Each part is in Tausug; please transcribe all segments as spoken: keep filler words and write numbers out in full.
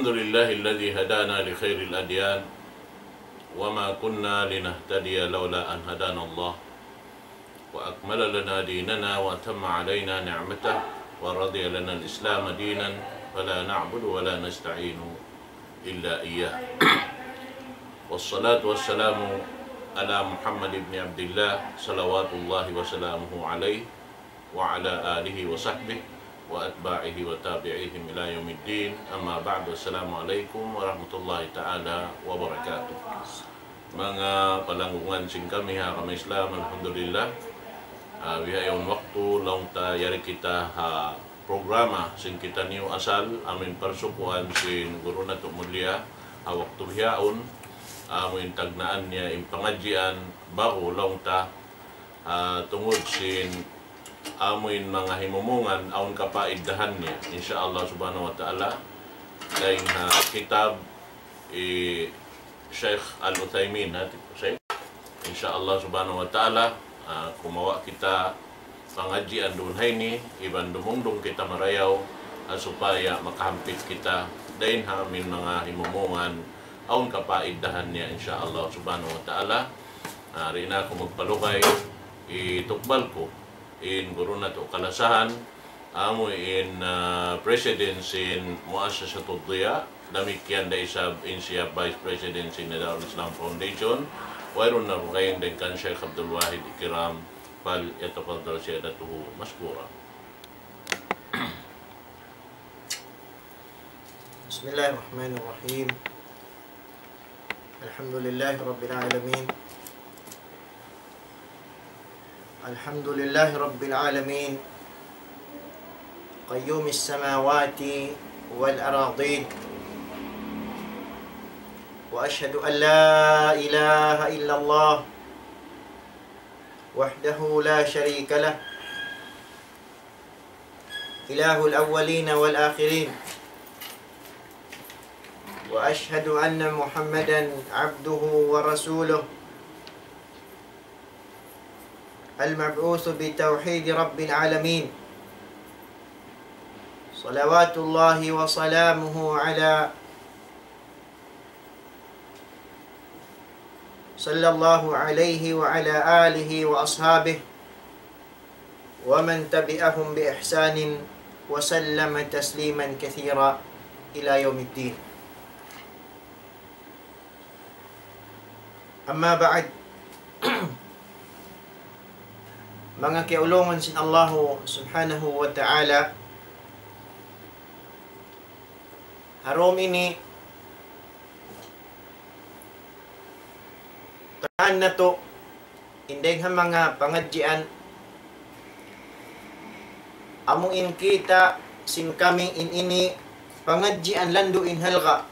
الحمد لله الذي هدانا لخير الأديان وما كنا لنهتدي لولا أن هدانا الله وأكمل لنا ديننا وأتم علينا نعمته ورضي لنا الإسلام دينا فلا نعبد ولا نستعين إلا إياه. والصلاة والسلام على محمد بن عبد الله صلوات الله وسلامه عليه وعلى آله وصحبه وأتباعه وتابعيهم إلى يوم الدين. أما بعد، السلام عليكم ورحمة الله تعالى وبركاته. Manga palanggungan sin kami ha agama Islam, alhamdulillah. Ah, bihaun waktu, laung ta yari kita ha programa sin kitaniyu asal, amuin parsukuan sin guru natu' mulia, ha waktu bihaun, amuin tagnaan niya in pangadjian ba'gu laung ta, ah, tungud sin amuin manga himumungan awn kapaidahan niya, insya Allah subhanahu wa ta'ala. Dayn ha kitab hi Sheikh Al-Uthaymin, ha, Sheikh. Insya Allah subhanahu wa ta'ala, ah, kumawa' kita pangadjian duun ha ini, iban dumungdung kita marayaw, ah, supaya makahampit kita dayn ha amuin manga himumungan awn kapaidahan niya, insya Allah subhanahu wa ta'ala. Ah, di' na aku magpalugay, hitukbal ku in guru natu' kalasahan, amuin, ah, president sin Muassasatud Diya, damikkiyan da isab in siya vice president sin Darul Islam Foundation, wayruun na dugaing dayn kan Sheikh Abdul Wahid Ikram, فليتفضل سيادته مشكورا. بسم الله الرحمن الرحيم. الحمد لله رب العالمين. الحمد لله رب العالمين، قيوم السماوات والأراضين. وأشهد أن لا إله إلا الله وحده لا شريك له، إله الأولين والآخرين. وأشهد أن محمدا عبده ورسوله، المبعوث بتوحيد رب العالمين، صلوات الله وسلامه على، صلى الله عليه وعلى آله وأصحابه ومن تبعهم بإحسان وسلم تسليما كثيرا إلى يوم الدين. أما بعد. Manga kiyaulungan sin Allahu Subhanahu wa Ta'ala, ha dum ini, tagnaan natu' in dayng ha manga pangadjian, amu in kita' sin kami in ini pangadjian landu' in halga'.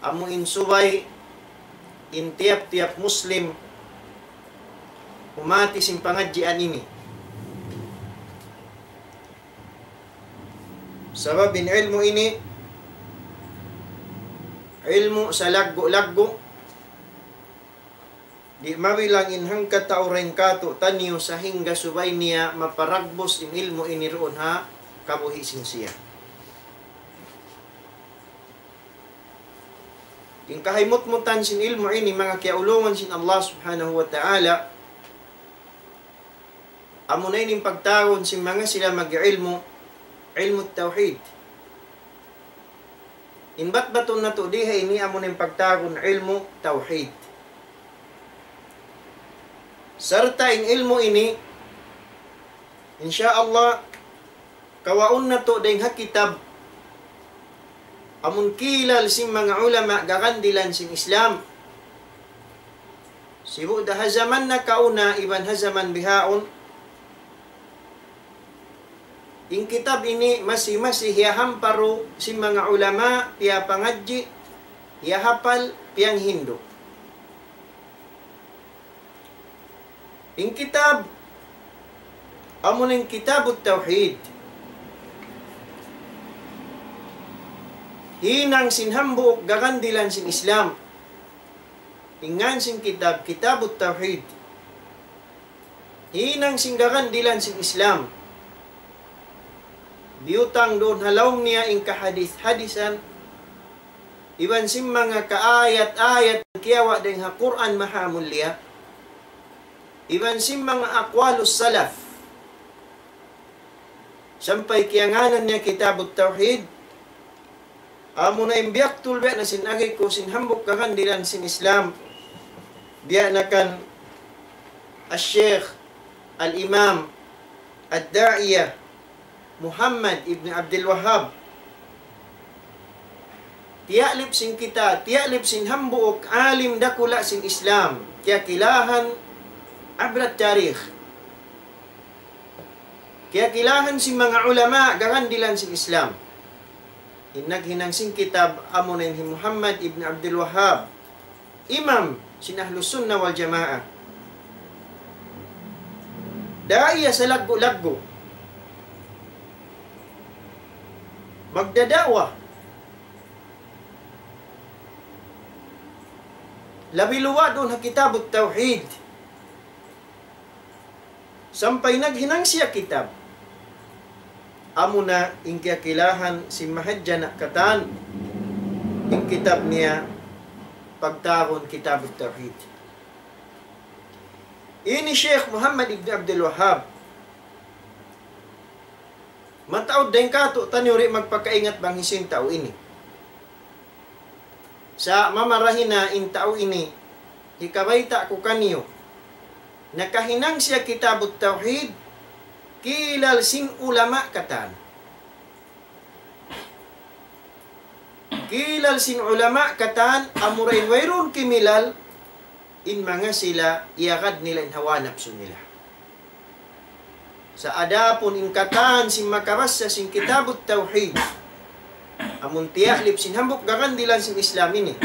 Amu in subay in tiyap-tiyap Muslim humati sin pangadjian ini. Sabab in ilmu' ini, ilmu' salaggu'-laggu', di' mabilang in hangkatau dayn kātu'niyu sahingga subay niya maparagbus in ilmu' ini duun ha kabuhi' sin siya. In kahimutmutan sin ilmu' ini, manga kiyaulungan sin Allah Subhanahu wa Ta'ala, amuna ini in pagtawagun sin manga sila mag-ilmu', ilmu' tawhid. In batbatun natu' di ha ini amuna in pagtawagun ilmu' tawhid. Sarta' in ilmu' ini, insya Allah, kawaun natu' dayng ha kitab amun kilal sin manga ulama gagandilan sin Islam. Sibu' da ha jaman nakauna iban ha jaman bihaun, in kitab ini masi-masi hiyahamparu sin manga ulama, piyapangadji', hiyahapal, piyanghindu'. In kitab, amuna in Kitabut Tawhid. Hinang sin hambuuk gagandilan sin Islam. In ngan sin kitab, Kitabut Tawhid. Hinang sin gagandilan sin Islam. Biyutang duun ha lawm niya in kahadis-hadisan, iban sin manga kaayat-ayat kiyawa' dayn ha Qur'an maha mulia, iban sin manga aqwalus salaf. Sampay kiyangānan niya Kitabut Tawhid, amuna in biyaktul biya' na sin agi ku sin hambuuk kagandilan sin Islam. Biya' na kan Al-Sheikh Al-Imam Ad-Da'iyah Muhammad ibn Abdul Wahhab. Tiyalip sin kita, tiyalip sin hambuuk alim dakula' sin Islam, kiyakilahan abrat tarikh. Kiyakilahan sin manga ulama garandilan sin Islam. In naghinang sin kitab amuna in hi Muhammad ibn Abdul Wahhab, imam sin Ahlus Sunnah wal Jamaah. Da'i salaggu'-laggu'. Magdada'wa. Labi luwa' duun ha Kitabut Tawhid. Sampay naghinang siya kitab. Amuna in kiyakilahan sin mahadjana' katan, in kitab niya pagtawagun Kitabut Tawhid. Ini Sheikh Muhammad ibn Abdul Wahhab. Mataud dayn kātu'niyu di' magpakaingat bang hisiyu in tau ini. Sa' mamarahi na in tau ini, hikabayta' ku kaniyu, nakahinang siya Kitabut Tawhid, kilal sin ulama katan. Kilal sin ulama katan, amura in wayruun kimilal, in manga sila iyagad nila in hawa napsu nila. Sa' adapun in katan sin makabassa sin Kitabut Tawhid, amun tiyalip sin hambuuk garandilan sin Islam ini,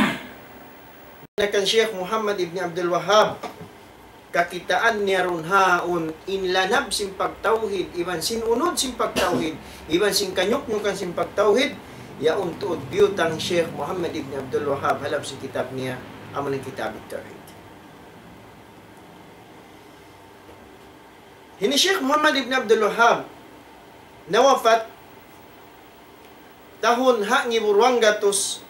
na kan Sheikh Muhammad ibn Abdul Wahhab, kakitaan niya duun haun in lanab sin pagtawhid, iban sin unud sin pagtawhid, iban sin kanyuknyukan sin pagtawhid, yaun tuud biyutang Sheikh Muhammad ibn Abdul Wahhab ha lawm sin kitab niya, amuna in Kitabut Tawhid. Ini Sheikh Muhammad ibn Abdul Wahhab, nawapat tahun ha ngibu duwanggatus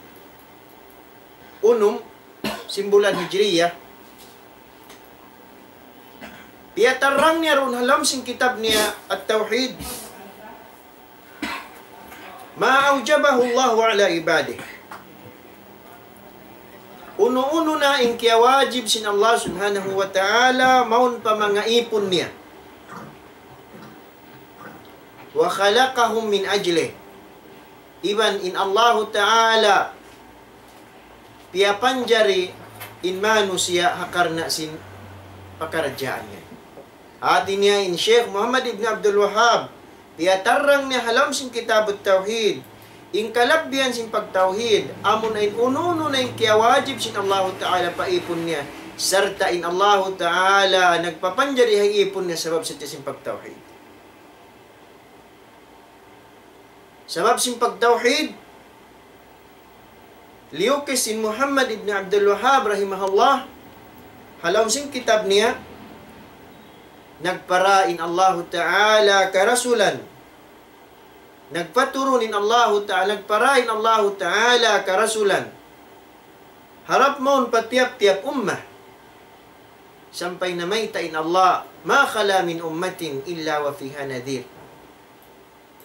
unum sin bulan Hijriyah. Piyatarrang niya duun ha lawm sin kitab niya At-Tawhid, ما أوجبه الله على عباده. Unu-unu na in kiyawajib sin Allah Subhanahu wa Ta'ala mawn pa manga īpun niya. وخلقهم من أجله. Iban in Allahu Ta'ala piyapanjari in manusiya' ha karna' sin pakaradjaan niya. Hāti niya in Sheikh Muhammad ibn Abdul Wahhab, piyatarrang niya ha lawm sin Kitabut Tawhid, in kalabbihan sin pagtawhid, amuna in unu-unu na in kiyawajib sin Allahu Ta'ala pa īpun niya, sarta' in Allahu Ta'ala nagpapanjari ha īpun niya sabab sadja sin pagtawhid. Sabab sin pagtawhid, liyukis sin Muhammad ibn Abdul Wahhab rahimahullah, ha lawm sin kitab niya, nagpara in Allahu Ta'ala karasulan. Nagpaturun in Allahu Ta'ala, nagpara in Allahu Ta'ala karasulan. Harap mawn pa tiyap-tiyap ummah. Sampay namayta' in Allah, ما خلا من أمة إلا وفيها نذير.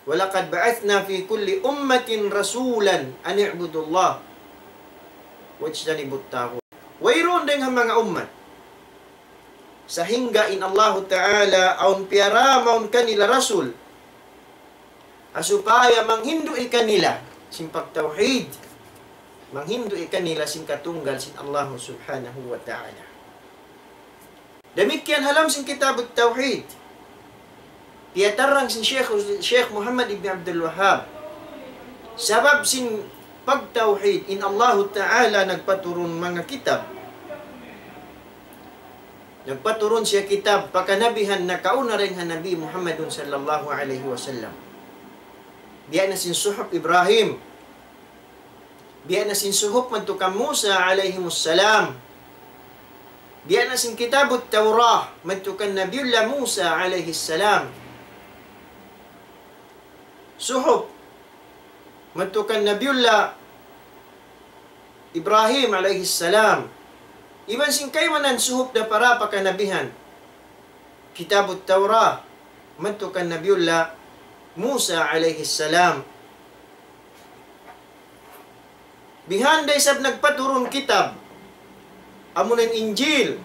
ولقد بعثنا في كل أمة رسولا أن اعبدوا الله واجتنبوا الطاغوت. Wayruun dayn ha manga ummat. Sahingga in Allahu Ta'ala awn piyara mawn kanila rasul. Ha supaya manghindu' kanila sin pagtawhid. Manghindu' kanila sin katunggal sin Allah Subhanahu wa Ta'ala. Damikkiyan ha lawm sin Kitabut Tawhid. Piyatarrang sin Sheikh, Sheikh Muhammad ibn Abdul Wahhab. Sabab sin pagtawhid in Allahu Ta'ala nagpaturun manga kitab. Nagpaturun siya kitab, pakanabihan nakauna dayn ha Nabi Muhammadun sallallahu alayhi wasallam. Biya' na sin suhuf Ibrahim. Biya' na sin suhuf madtu kan Musa alayhimus salam. Biya' na sin Kitabut Tawrah madtu kan Nabiullah Musa alayhis salam. suhuf madtu kan Nabiullah Ibrahim alayhi salam. Iban sin kaibanan suhuf da para pa kanabihan. Kitabut Tawrah madtu kan Nabiullah Musa alayhi salam. Bihan da isab nagpaturun kitab, amuna in Injil,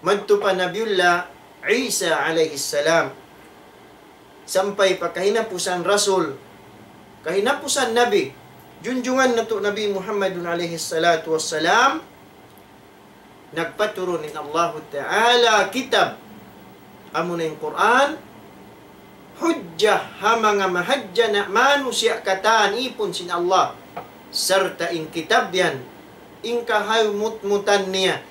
madtu pa Nabiullah Isa alayhi salam. Sampay pa kahinapusan Rasul, kahinapusan Nabi, junjungan natu' Nabi Muhammadun alayhi salatu wassalam, nagpaturun in Allahu Ta'ala kitab, amuna in Qur'an, hujjah ha manga mahadjana' manusiya' katan ipun sin Allah, sarta' in kitab yan, in kahaymutan niya,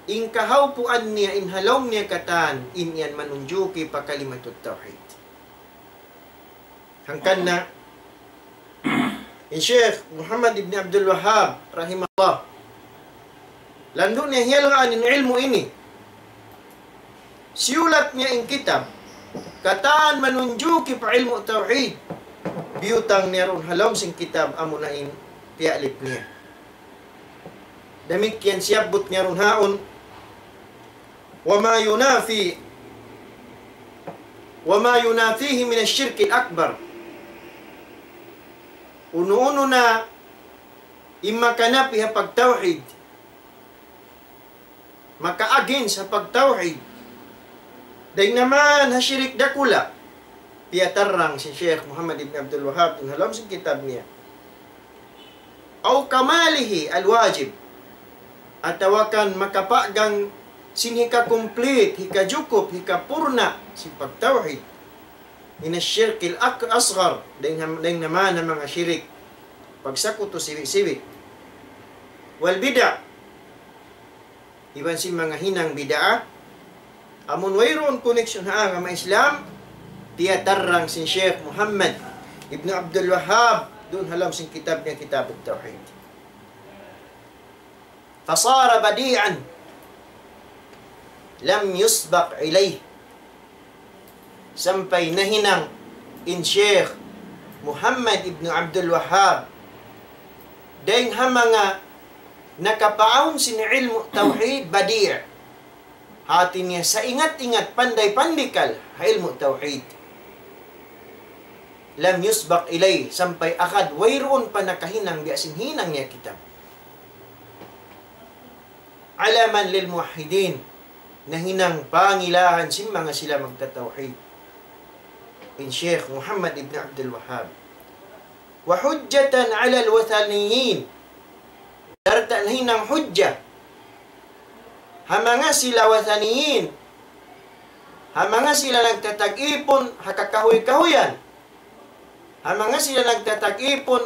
in kahawpuan niya, in halaum niya katan, in yan manunjuki pa kalimatut tawhid. Hangkan na, in Sheikh Muhammad ibn Abdul Wahhab, rahimahullah, landu' niya hiyalgaan in ilmu' ini. Siyulat niya in kitab, katan manunjuki pa ilmu' tawhid. Biyutang niya duun ha lawm sin kitab, amuna in piyalip niya. Damikkiyan siyabbut niya duun haun, وما ينافي وما ينافيه من الشرك الأكبر. Unu-unu na in makanapi ha pagtawhid, maka-against ha pagtawhid, dayn naman ha shirik dakula', piyatarrang sin Sheikh Muhammad ibn Abdul Wahhab duun ha lawm sin kitab niya. أو كماله الواجب, atawa kan makapagang sin hika-complete, hika-jukup, hika-purna' sin pagtawhid. من الشرك الأك-، الأصغر, dayn ha-, dayn naman ha manga shirik, pagsakutu sibi'-sibi'. والبدع, iban sin manga hinang bid'ah, amun wayruun connection ha agama Islam, piyatarrang sin Sheikh Muhammad ibn Abdul Wahhab duun ha lawm sin kitab niya, Kitabut Tawhid. فصار بديعا لم يسبق إليه. Sampay nahinang in Sheikh Muhammad ibn Abdul Wahhab dayn ha manga nakapaawn sin ilmu' tawhid badi'. Hati niya saingat-ingat, panday-pandikal ha ilmu' tawhid. لم يسبق إليه, sampay agad wayruun pa nakahinang biya' sin hinang niya kitab. علما للموحدين, nahinang pangilahan sin manga sila magtatawhid, in Sheikh Muhammad ibn Abdul Wahhab. وحجة على الوثنيين, sarta' nahinang hujjah ha manga sila wathaniyin, ha manga sila nagtatag-ipun ha kakahuy-kahuyan, ha manga sila nagtatag-ipun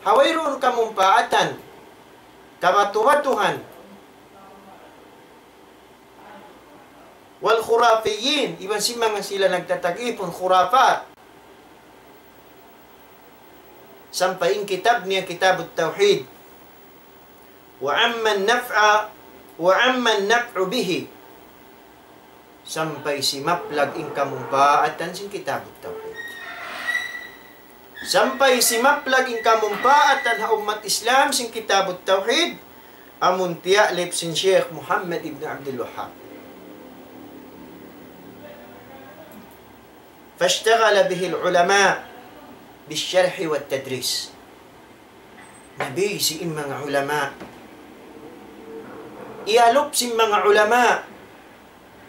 ha wayruun kamumpaatan, kabatu-batuhan. والخرافيين, iban sin manga sila nagtatag-ipun khurafat. Sampay in kitab niya, Kitabut Tawhid. وعم النفع، وعم النفع به. Sampay simaplag in kamumpaatan sin Kitabut Tawhid. Sampay simaplag in kamumpaatan ha ummat Islam sin Kitabut Tawhid, amun piyalip sin Sheikh Muhammad ibn Abdul Wahhab. فاشتغل به العلماء بالشرح والتدريس. Na busy in manga ulama. Iyalup sin manga ulama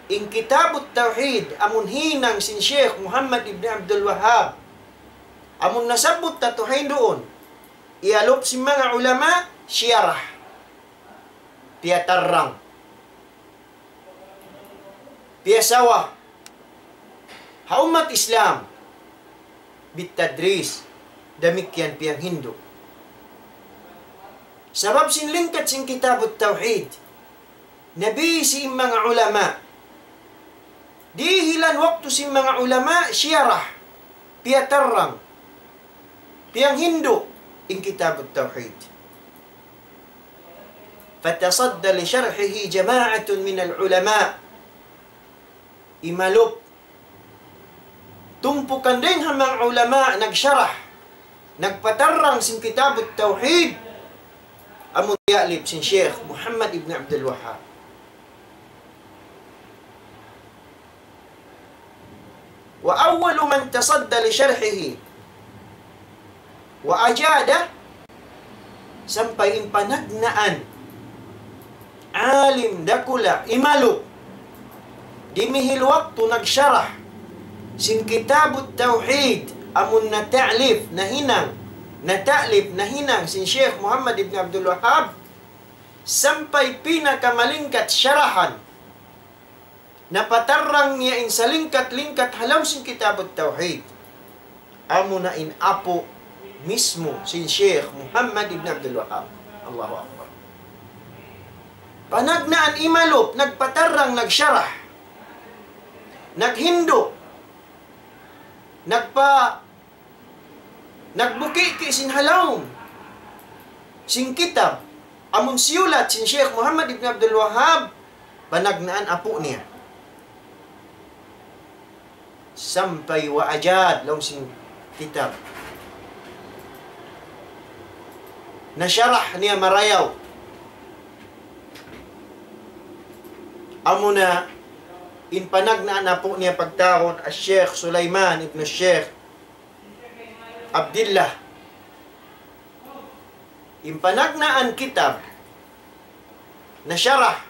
in Kitabut Tawhid, amun hinang sin Sheikh Muhammad ibn Abdul Wahhab, amun nasabbut ta tuud duun. Iyalup sin manga ulama, siyarah, piyatarrang, piyasawa ha ummat Islam, بالتدريس, damikkiyan piyanghindu'. Sabab sin lingkat sin Kitabut Tawhid, na busy in manga ulama. Dihilan waktu sin manga ulama, siyarah, piyatarrang, piyanghindu' in Kitabut Tawhid. فتصدى لشرحه جماعة من العلماء. Imalup, tumpukan dayn ha manga ulama nagsharah, nagpatarrang sin Kitabut Tawhid, amun tiya'lif sin Sheikh Muhammad ibn Abdul Wahhab. وأول من تصدى لشرحه وأجاد, sampay in panagnaan alim dakula' imalup dimihil waktu nagsharah sin Kitabut Tawhid, amun nata'lif, nahinang, nata'lif, nahinang sin Sheikh Muhammad ibn Abdul Wahhab, sampay pinakamalingkat sharahan, napatarrang niya in salingkat-lingkat ha lawm sin Kitabut Tawhid. Amuna in apu' mismu sin Sheikh Muhammad ibn Abdul Wahhab. Allahu Akbar. Panagnaan imalup, nagpatarrang, nagsharah, naghindu', nagpa-, nagbuki'-ki' sin ha lawm sin kitab, amun siyulat sin Sheikh Muhammad ibn Abdul Wahhab, panagnaan apu' niya. Sampay وأجاد, laung sin kitab, nasharah niya marayaw. Amuna in panagnaan apu' niya pagtawagun Al-Sheikh Sulaiman ibn Sheikh Abdullah. In panagnaan kitab nasharah,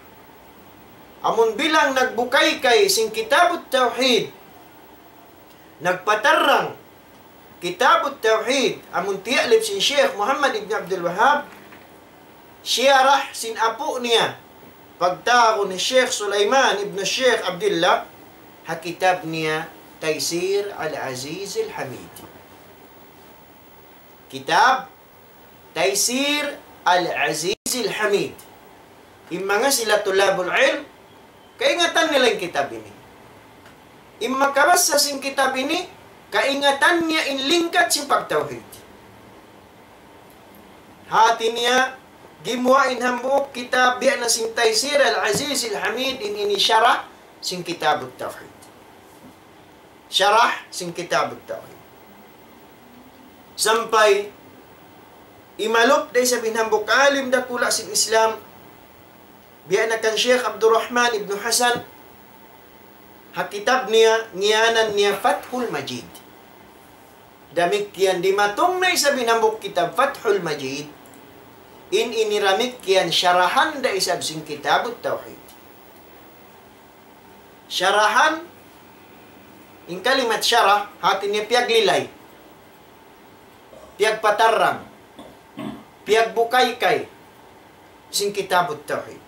amun bilang nagbukaykay sin Kitabut Tawhid, nagpatarrang Kitabut Tawhid, amun tiya'lif sin Sheikh Muhammad ibn Abdul Wahhab, siyarah sin apu' niya, pagtawagun hi Sheikh Sulaiman ibn Sheikh Abdullah, ha kitab niya Taysir Al-Aziz Al-Hamid. Kitab Taysir Al-Aziz Al-Hamid. In manga sila tulabul ilm, kaingatan nila in kitab ini. In makabasa sin kitab ini, kaingatan niya in lingkat sin pagtawhid. Hati niya, gimuwa' in hambuuk kitab biya' na sin Taysir Al-Aziz Al-Hamid, in ini sharah sin Kitabut Tawhid. Sharah sin Kitabut Tawhid. Sampay imalup da isab in hambuuk alim dakula' sin Islam, biya' na kan Sheikh Abdurrahman ibn Hasan, ha kitab niya, ngiyanan niya Fathul Majid. Damikkiyan dimatung na isab in hambuuk kitab Fathul Majid, in ini damikkiyan sharahan da isab sin Kitabut Tawhid. Sharahan, in kalimat sharah, hati niya piyaglilay, piyagpatarrang, piyagbukaykay sin Kitabut Tawhid.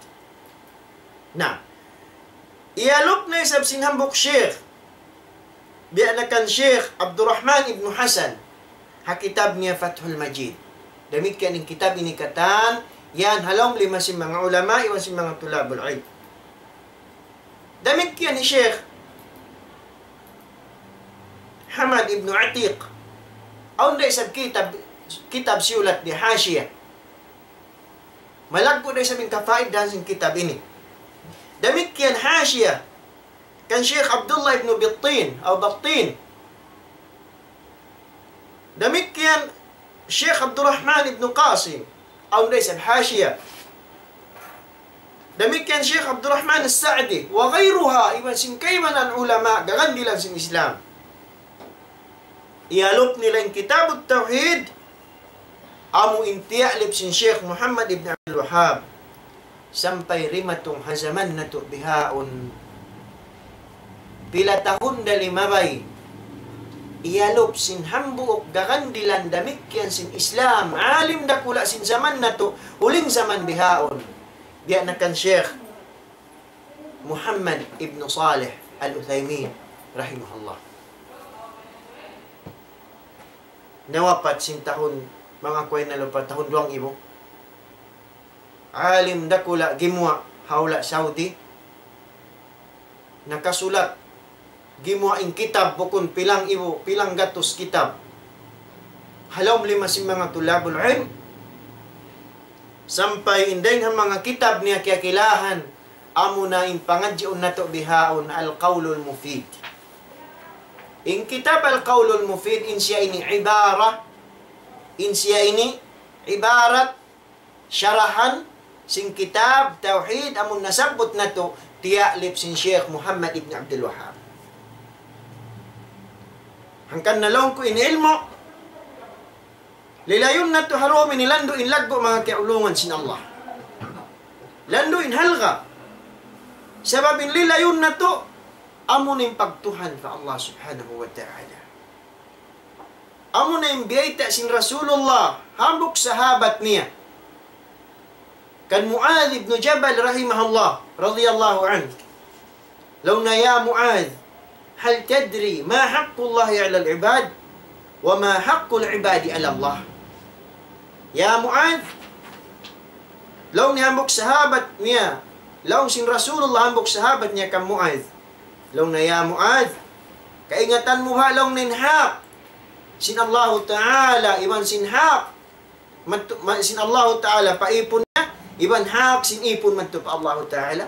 Na, iyalup na isab sin hambuuk sheikh, biya' na kan Sheikh Abdurrahman ibn Hasan, ha kitab niya Fathul Majid. Damikkiyan in kitab ini katan, yan ha lawm lima sin manga ulama, iban sin manga tulabul ilm. Damikkiyan hi Sheikh Hamad ibn Atiq. Awn da isab kitab, kitab siyulat niya, hashiya. Malaggu' da isab in kafaid dayn sin kitab ini. Damikkiyan hashiya kan Sheikh Abdullah ibn Bittin, aw Battin. Damikkiyan Sheikh Abdurrahman ibn Qasim, awn da isab hashiya. Damikkiyan Sheikh Abdurrahman As-Sa'di, wa ghayruha, iban sin kaibanan ulama, gagandilan sin Islam. Iyalup nila in Kitabut Tawhid, amu in tiya'lip sin Sheikh Muhammad ibn Abdul Wahhab. Sampay dimatung ha jaman natu' bihaun. Pila tahun da limabay. Iyalup sin hambuuk gagandilan damikkiyan sin Islam. Alim dakula' sin jaman natu'. Huling jaman bihaun. Biya' na kan Sheikh Muhammad ibn Salih Al-Uthaymin rahimahullah. Nawapat sin tahun, manga kuway na lupa, tahun duwang ibu. Alim dakula' gimuwa' ha hula' Saudi. Nakasulat, gimuwa' in kitab bukun pilang ibu, pilang gatus kitab. Ha lawm lima sin manga tulabul ilm. Sampay in dayn ha manga kitab niya kiyakilahan, amuna in pangadjiun natu' bihaun Al-Qawlul Mufid. In kitab Al-Qawlul Mufid, in siya ini ibarat, in siya ini ibarat, sharahan sin kitab Tawhid, amun nasabbut natu', tiya'lif sin Sheikh Muhammad ibn Abdul Wahhab. Hangkan na laung ku in ilmu', lilayun natu' ha dum ini landu' in laggu' manga kiyaulungan sin Allah. Landu' in halga'. Sabab in lilayun natu', amu na in pagtuhan pa Allah Subhanahu wa Ta'ala. Amu na in biyayta' sin Rasulullah, hambuuk sahabat niya. Kan Muadh ibn Jabal rahimahullah, radiyallahu anhu. Laung niya, يا معاذ، هل تدري ما حق الله على العباد وما حق العباد على الله؟ Ya Muadh, laung niya hambuuk sahabat niya, laung sin Rasulullah hambuuk sahabat niya kan Muadh. Laung niya, ya Muadh, kaingatan mu ba laung niya in hak sin Allahu Ta'ala, iban sin hak madtu-, ma-, sin Allahu Ta'ala pa ipun niya, iban hak sin ipun madtu pa Allahu Ta'ala?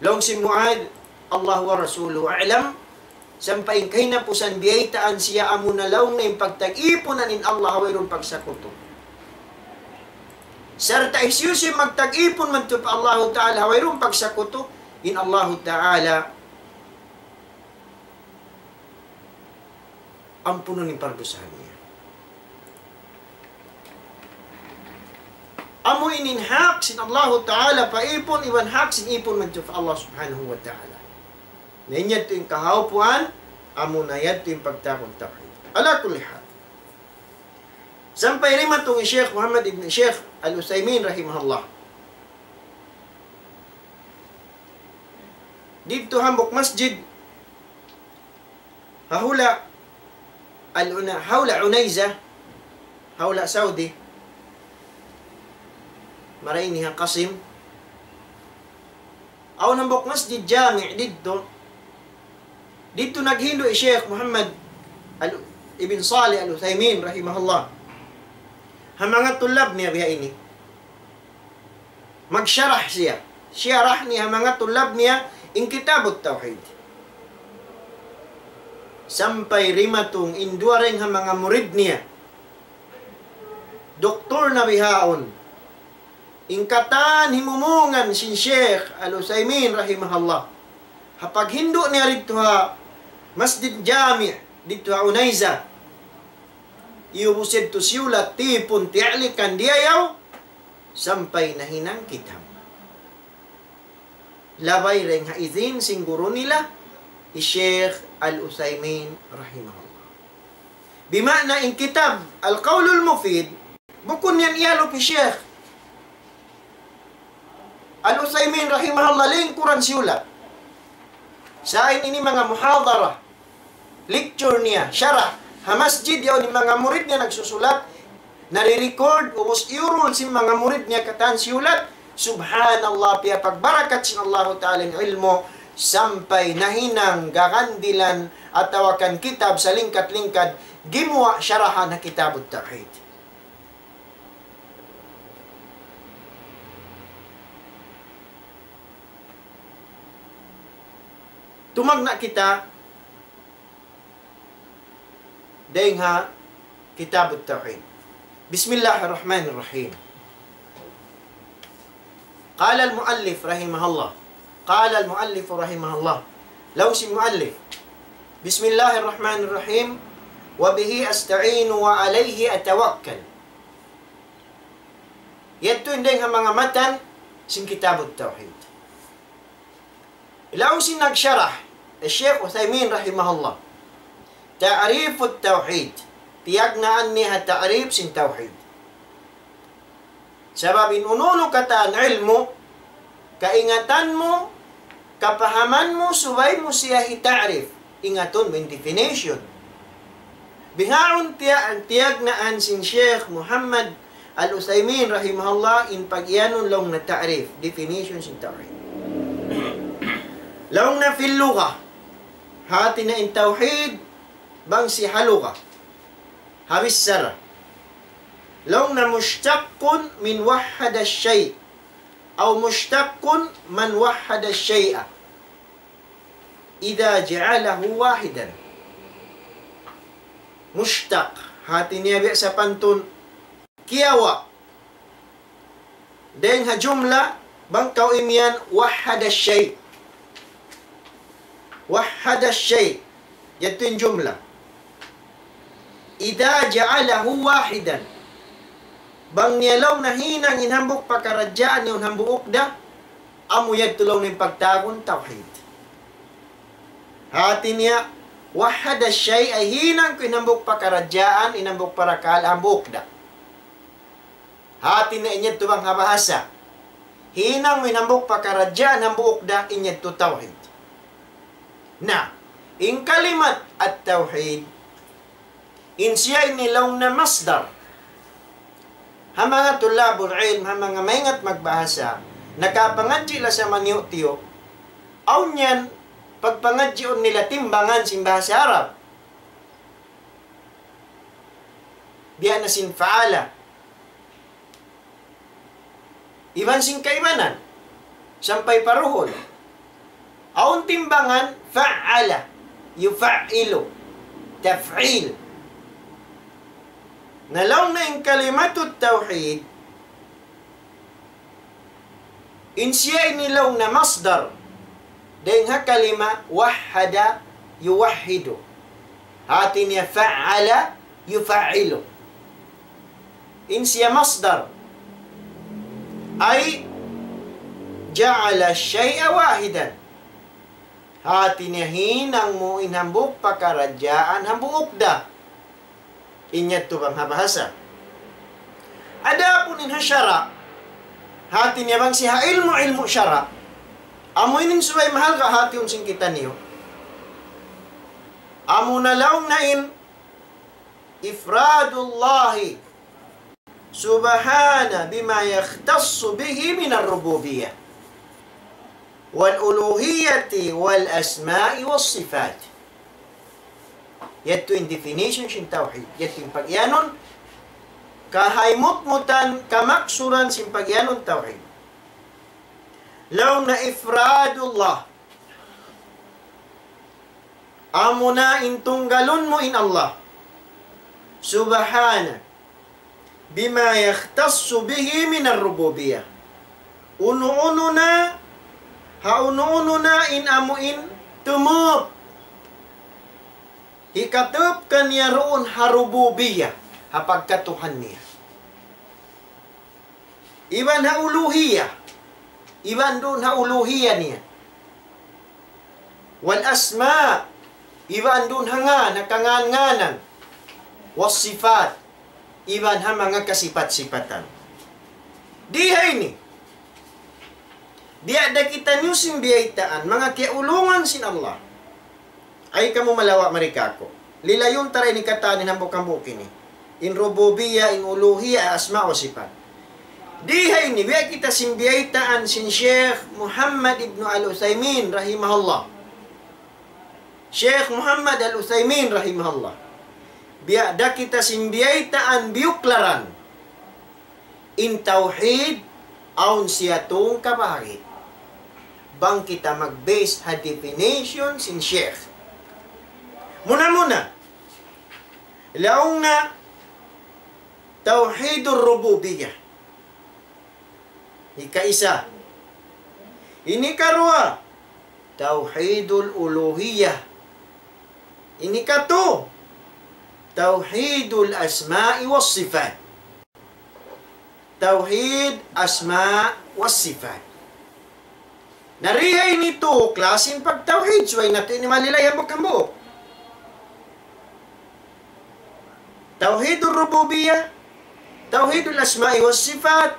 Laung sin Muadh, الله ورسوله أعلم, sampay in kahinapusan biyaytaan siya amuna laung niya in pagtag-ipunan in Allah ha wayruun pagsakutu. Sarta' hisiyu-siyu in magtag-ipun madtu pa Allahu Ta'ala ha wayruun pagsakutu, in Allahu Ta'ala ampunun in pardusahan niya. Amu ini in hak sin Allahu Ta'ala pa ipun, iban hak sin ipun madtu pa Allah Subhanahu wa Ta'ala. Na in yadtu in kahaupuan, amuna yadtu in pagtawagun tawhid. Ala kulli hal. Sampay dimatung hi Sheikh Muhammad ibn Sheikh Al-Uthaymin rahimahullah. Didtu hambuuk masjid, ha hula' Al-Una-, ha hula' Unayza, ha hula' Saudi. Marayaw ini ha Qasim. Awn hambuuk masjid jami' didtu. Didtu naghindu' hi Sheikh Muhammad Al-, ibn Salih Al-Uthaymin rahimahullah. Ha manga tulab niya biya' ini. Magsharah siya. Sharah niya ha manga tulab niya in Kitabut Tawhid. Sampay dimatung in duwa dayn ha manga murid niya. Doktor na bihaun. In katan himumungan sin Sheikh Al-Uthaymin rahimahullah. Ha paghindu' niya didtu ha Masjid Jami' didtu ha Unayza. Iyubus yadtu siyulat, tipun, tiya'likan, diyayaw, sampay nahinang kitab. Labay dayn ha idin sin guru nila, hi Sheikh Al-Uthaymin rahimahullah. Bima'na in kitab Al-Qawlul Mufid, bukun yan iyalup hi Sheikh Al-Uthaymin rahimahullah, lingkuran siyulat. Sa' in ini manga muhadara, lecture niya, sharah, ha masjid yaun in manga murid niya nagsusulat, nare-record, ubus iyurul sin manga murid niya katan siyulat, subhanallah, piyapagbarakat sin Allahu Ta'ala in ilmu', sampay nahinang gagandilan atawa kan kitab salingkat-lingkad, gimuwa' sharahan ha Kitabut Tawhid. Tumagna' kita dayn ha Kitabut Tawhid. بسم الله الرحمن الرحيم. قال المؤلف رحمه الله. قال المؤلف رحمه الله. Laung sin muallif. بسم الله الرحمن الرحيم. وبه أستعين وعليه أتوكل. Yadtu in dayn ha manga matan sin Kitabut Tawhid. Laung sin nagsharah, Sheikh Uthaymin rahimahullah. Ta'rifut Tawhid. Tiyagnaan niya ha ta'rif sin Tawhid. Sabab in unu-unu katan ilmu', kaingatan mu, kapahaman mu, subay mu siya hita'rif. Ingatun mu in definition. Bihaun tiya-, tiyagnaan sin Sheikh Muhammad Al-Uthaymin rahimahullah in pag-iyanun laung niya ta'rif, definition sin tawhid. Laung niya في اللغة, hati niya in tawhid, bang siya ha lugha, ha bichara. Laung niya مشتق من وحد الشيء, أو مشتق من وحد الشيء. إذا جعله واحدا. مشتق. Hati niya biya' sapantun kiyawa'. Dayn ha jumla, bang kaw imiyan, وحد الشيء. وحد الشيء. Yadtu in jumla. إذا جعله واحدا. Bang niya laung niya hinang in hambuuk pakaradjaan, in hambuuk uqda, amu yadtu laung niya in pagtawagun tawhid. Hati niya, وحد الشيء, hinang ku in hambuuk pakaradjaan, in hambuuk parakala', hambuuk uqda. Hati niya in yadtu bang ha bahasa. Hinang mu in hambuuk pakaradjaan, hambuuk uqda, in yadtu tawhid. Na, in kalimat at-tawhid, in siya ini laung niya masdar. Ha manga tulabul ilm, ha manga maingat magbahasa, nakapangadji' la sa maniyu'-tiyu', awn yan, pagpangadjiun nila timbangan sin bahasa Arab. Biya' na sin fa'ala. Iban sin kaibanan. Sampay pa duhul. Awn timbangan fa'ala. Yufa''ilu. Taf'il. Na laung niya in kalimatut tawhid, in siya ini laung niya masdar. Dayn ha kalima wahhada yuwahhidu. Hati niya fa'ala yufa''ilu. In siya masdar. أي جعل الشيء واحدا. Hati niya hinang mu in hambuuk pakaradjaan, hambuuk uqda. In yadtu bang ha bahasa. Adapun in ha sara', hati niya bang siya ha ilmu', ilmu' sara'. Amu ini in subay mahalga' hatihun sin kitaniyu. Amu na laung niya in إفراد الله سبحانه بما يختص به من الربوبية والألوهية والأسماء والصفات. Yadtu in definition sin tawhid. Yadtu in pag-iyanun, kahaymutmutan, kamaksuran sin pag-iyanun tawhid. Laung niya إفراد الله. Amuna in tunggalun mu in Allah. سبحانه بما يختص به من الربوبية. Unu-unu na, ha unu-unu na in amu in tumup. Hikatup kaniya duun ha rububiyah, ha pagkatuhan niya. Iban ha uluhiyah. Iban duun ha uluhiyah niya. والأسماء. Iban duun ha ngan, ha kangan-nganan. والصفات. Iban ha manga kasipat-sipatan. Di ha ini. Biya' da kitaniyu sin biyaytaan, manga kiyaulungan sin Allah. Ay kamu malawa' mari kāku'. Lilayun ta ra ini katan in hambuuk-hambuuk ini. In rububiyah, in uluhiyah, asma wa sifat. Di ha ini, biya' kita sin biyaytaan sin Sheikh Muhammad ibn Al-Uthaymin rahimahullah. Sheikh Muhammad Al-Uthaymin rahimahullah. Biya' da kita sin biyaytaan biyuklaran. In tawhid, awn siya tū kabahagi'. Bang kita mag-base ha definition sin Sheikh. Muna-muna, laung niya tawhidur rububiyah. Hikaisa. Ini karuwa, tawhidul uluhiyah. Ini katu, tawhidul asma'i was sifat. Tawhid asma was sifat. Na di ha ini tū klasi in pagtawhid, subay natu' ini malilay hambuuk-hambuuk. Tawhidur rububiyah, tawhidul asma'i was sifat,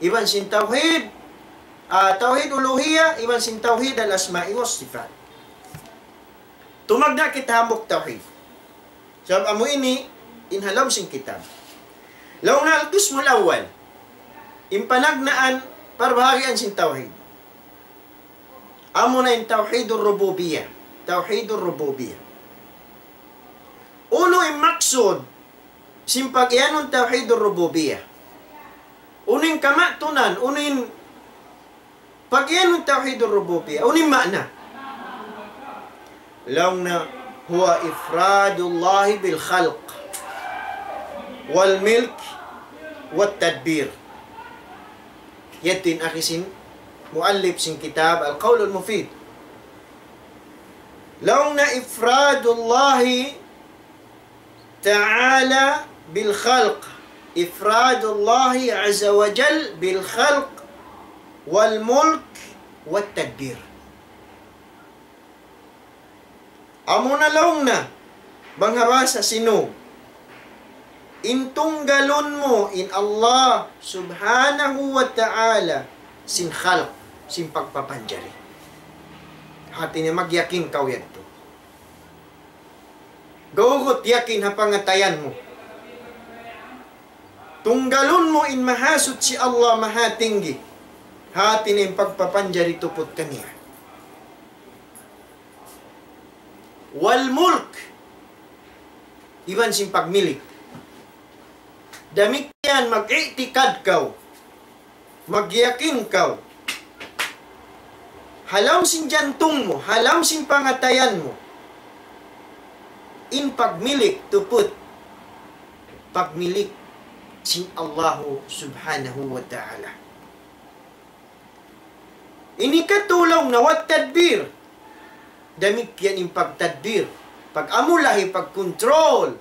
iban sin tawhid, ah, tawhid uluhiyah, iban sin tawhid al asma'i was sifat. Tumagna' kita hambuuk tawhid. Sabab amu ini, in ha lawm sin kitab. Laung niya al-qismul awwal. In panagnaan, parbahagian sin tawhid. Amuna in tawhidur rububiyah. Tawhidur rububiyah. Unu in maksud sin pag-iyanun tawhidur rububiyah? Unu in kamatunan, unu in pag-iyanun tawhidur rububiyah, unu in maana? Laung niya, هو إفراد الله بالخلق والملك والتدبير. Yadtu in agi sin muallif sin kitab Al-Qawlul Mufid. Laung niya إفراد الله تعالى بالخلق، إفراد الله عز وجل بالخلق والملك والتدبير. Amuna laung niya, bang ha bahasa Sinug, in tunggalun mu in Allah subhanahu wa ta'ala sin khalq, sin pagpapanjari. Hati niya magyakin kaw yadtu. Gawgut yakin ha pangatayan mu. Tunggalun mu in Mahasuchi Allah Mahatinggi. Hati niya in pagpapanjari tuput kaniya. والملك. Iban sin pagmilik. Damikkiyan mag-i'tikad kaw. Magyakin kaw. Ha lawm sin jantung mu, ha lawm sin pangatayan mu. In pagmilik tuput. Pagmilik sin Allahu subhanahu wa ta'ala. Ini katulung na والتدبير. Damikkiyan in pagtadbir. Pag-amulahi, pag-control.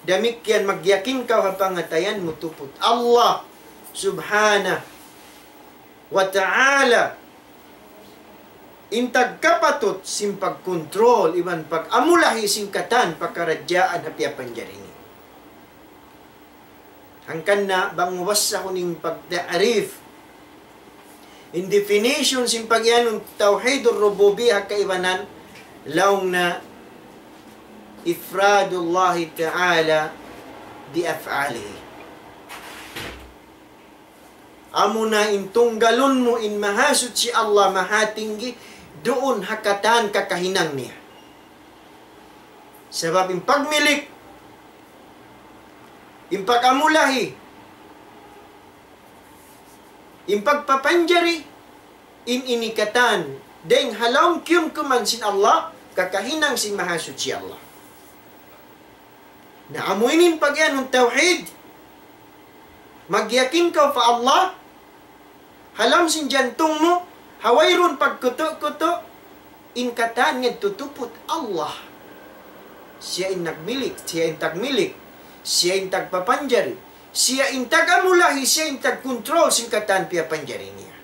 Damikkiyan magyakin kaw ha pangatayan mu tuput Allah subhanahu wa ta'ala. In tagkapatut sin pagkontrol iban pag-amulahi sin katan pakaradjaan ha piyapanjari niya. Hangkan na bang mabassa ku in pagta'rif, in definition sin pagiyanun tawhidur rububiyyah kaibanan, laung na إفراد الله تعالى بأفعاله. Amuna in tunggalun mu in Mahasuchi Allah Mahatinggi duun ha katan kakahinang niya. Sabab in pagmilik, in pag-amulahi, in pagpapanjari, in ini katan, dayng ha lawm kiyumkuman sin Allah, kakahinang sin Mahasuchi Allah. Na amu ini in pagiyanun tawhid, magyakin kaw pa Allah, ha lawm sin jantung mu, ha wayruun pagkutu-kutu, in katan yadtu tuput Allah. Siya in nagmilik, siya in tagmilik, siya in tagpapanjari, siya in tag-amulahi, siya in tagkontrol sin katan piyapanjari niya.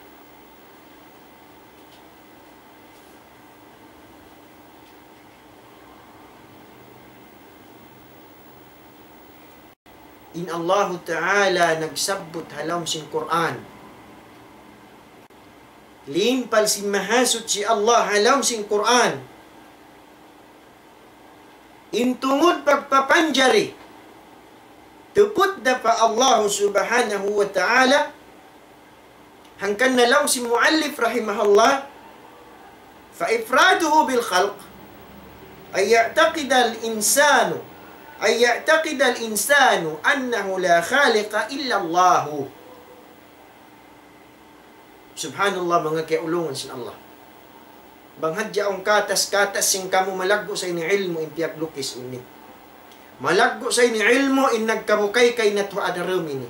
In Allahu Ta'ala nagsabbut ha lawm sin Qur'an. Limpal sin Mahasuchi Allah ha lawm sin Qur'an. In tungud pagpapanjari, tuput da pa Allah Subhanahu wa Ta'ala, hangkan na laung sin muallif rahimahullah, فإفراده بالخلق أن يعتقد الإنسان، أن يعتقد الإنسان أنه لا خالق إلا الله. Subhanallah, manga kiyaulungan sin Allah. Bang hadja awn katas-katas sin kamu malaggu' sa ini ilmu' in piyaglukis ini. Malaggu' sa ini ilmu' in nagkabukaykay natu' ha adlaw ini.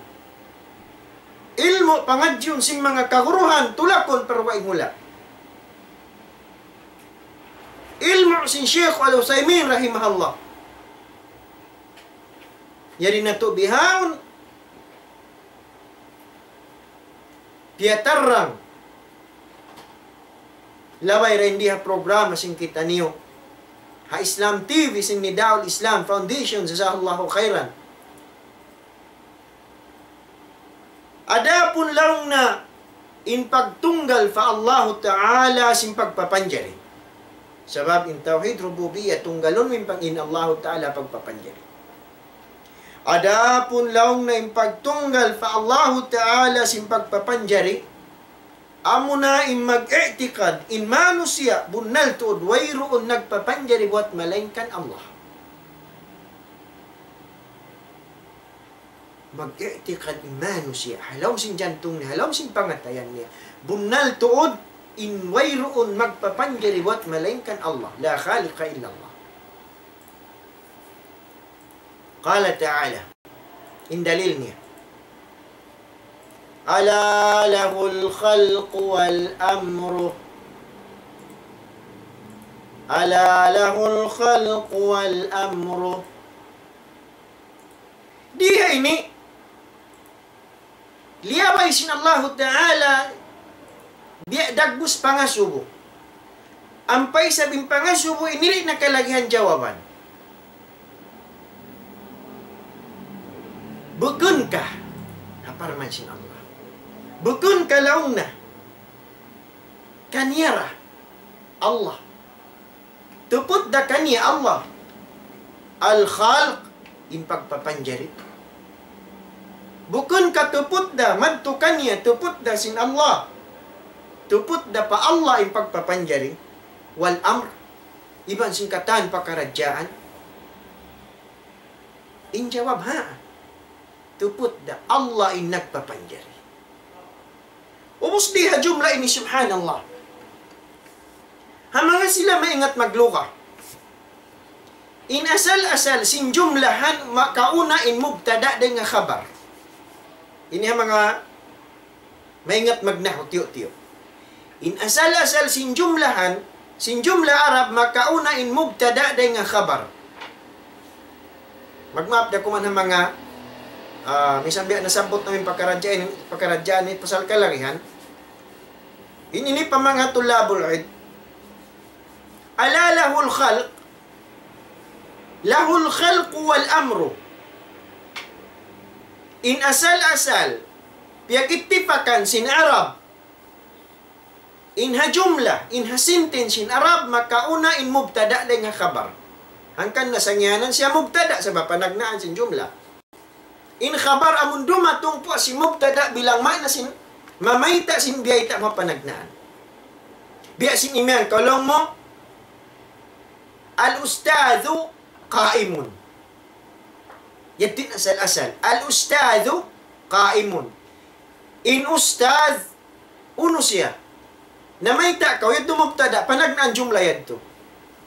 Ilmu' pangadjiun sin manga kaguruhan, tulakun pa dugaing hula'. Ilmu' sin Sheikh Al-Uthaymin rahimahullah. Yari natu' bihaun, piyatarrang. Labay ra in di ha programa sin kitaniyu. Ha Islam T V sin Nidaul Islam Foundation, jazahullahu khairan. Adapun laung na in pagtunggal pa Allahu Ta'ala sin pagpapanjari. Sabab in tawhid rububiyyah tunggalun mu in pag-, in Allahu Ta'ala pagpapanjari. Adapun laung na in pagtunggal pa Allahu Ta'ala sin pagpapanjari, amuna in mag-i'tikad in manusiya' bunnal tuud wayruun nagpapanjari buwat malaingkan Allah. Mag-i'tikad in manusiya', ha lawm sin jantung niya, ha lawm sin pangatayan niya. Bunnal tuud, In wayruun magpapanjari buwat malaingkan Allah. لا خالق إلا الله. قال تعالى. In dalil niya. ألا له الخلق والأمر. ألا له الخلق والأمر. Di ha ini, liyabay sin Allahu Ta'ala, biya' dagbus pangasubu. Ampa isab in pangasubu ini di' na kalagihan jawaban. Bukun ka, ha parman sin Allah. Bukun ka laung na. Kaniya ra. Allah. Tuput da kaniya Allah. Al-Khalq, in pagpapanjari. Bukun ka tuput da, madtu kaniya, tuput da sin Allah. Tuput da pa Allah in pagpapanjari. Wal amr, iban sin katan pakaradjaan. In jawab, ha. Tuput da Allah in nagpapanjari. Ubus di ha jumla ini, subhanallah. Ha manga sila maingat maglugha. In asal-asal sin jumlahan makauna in mubtada' dayn ha khabar. Ini ha manga maingat magnahu tiyu'-tiyu'. In asal-asal sin jumlahan, sin jumla Arab makauna in mubtada' dayn ha khabar. Magmaap da kuman ha manga, ah, misan biya' nasabbut namu' in pakaradjaan, pakaradjaan ini pasal kalagihan. In ini pa manga tulabul ilm. ألا له الخلق، له الخلق والأمر. In asal-asal, piyagittipakan sin Arab, in ha jumla, in ha sentence sin Arab, makauna in mubtada' dayn ha khabar. Hangkan na sa ngiyanan siya mubtada', sabab panagnaan sin jumla. In khabar amun dumatung puas sin mubtada' bilang maana sin, mamayta' sin biyayta' mu panagnaan. Biya' sin imiyan, kaw laung mu, الأستاذ قائم. Yadtu in asal-asal. الأستاذ قائم. In ustadh, unu siya? Namayta' kaw, yadtu mubtada', panagnaan jumla yadtu.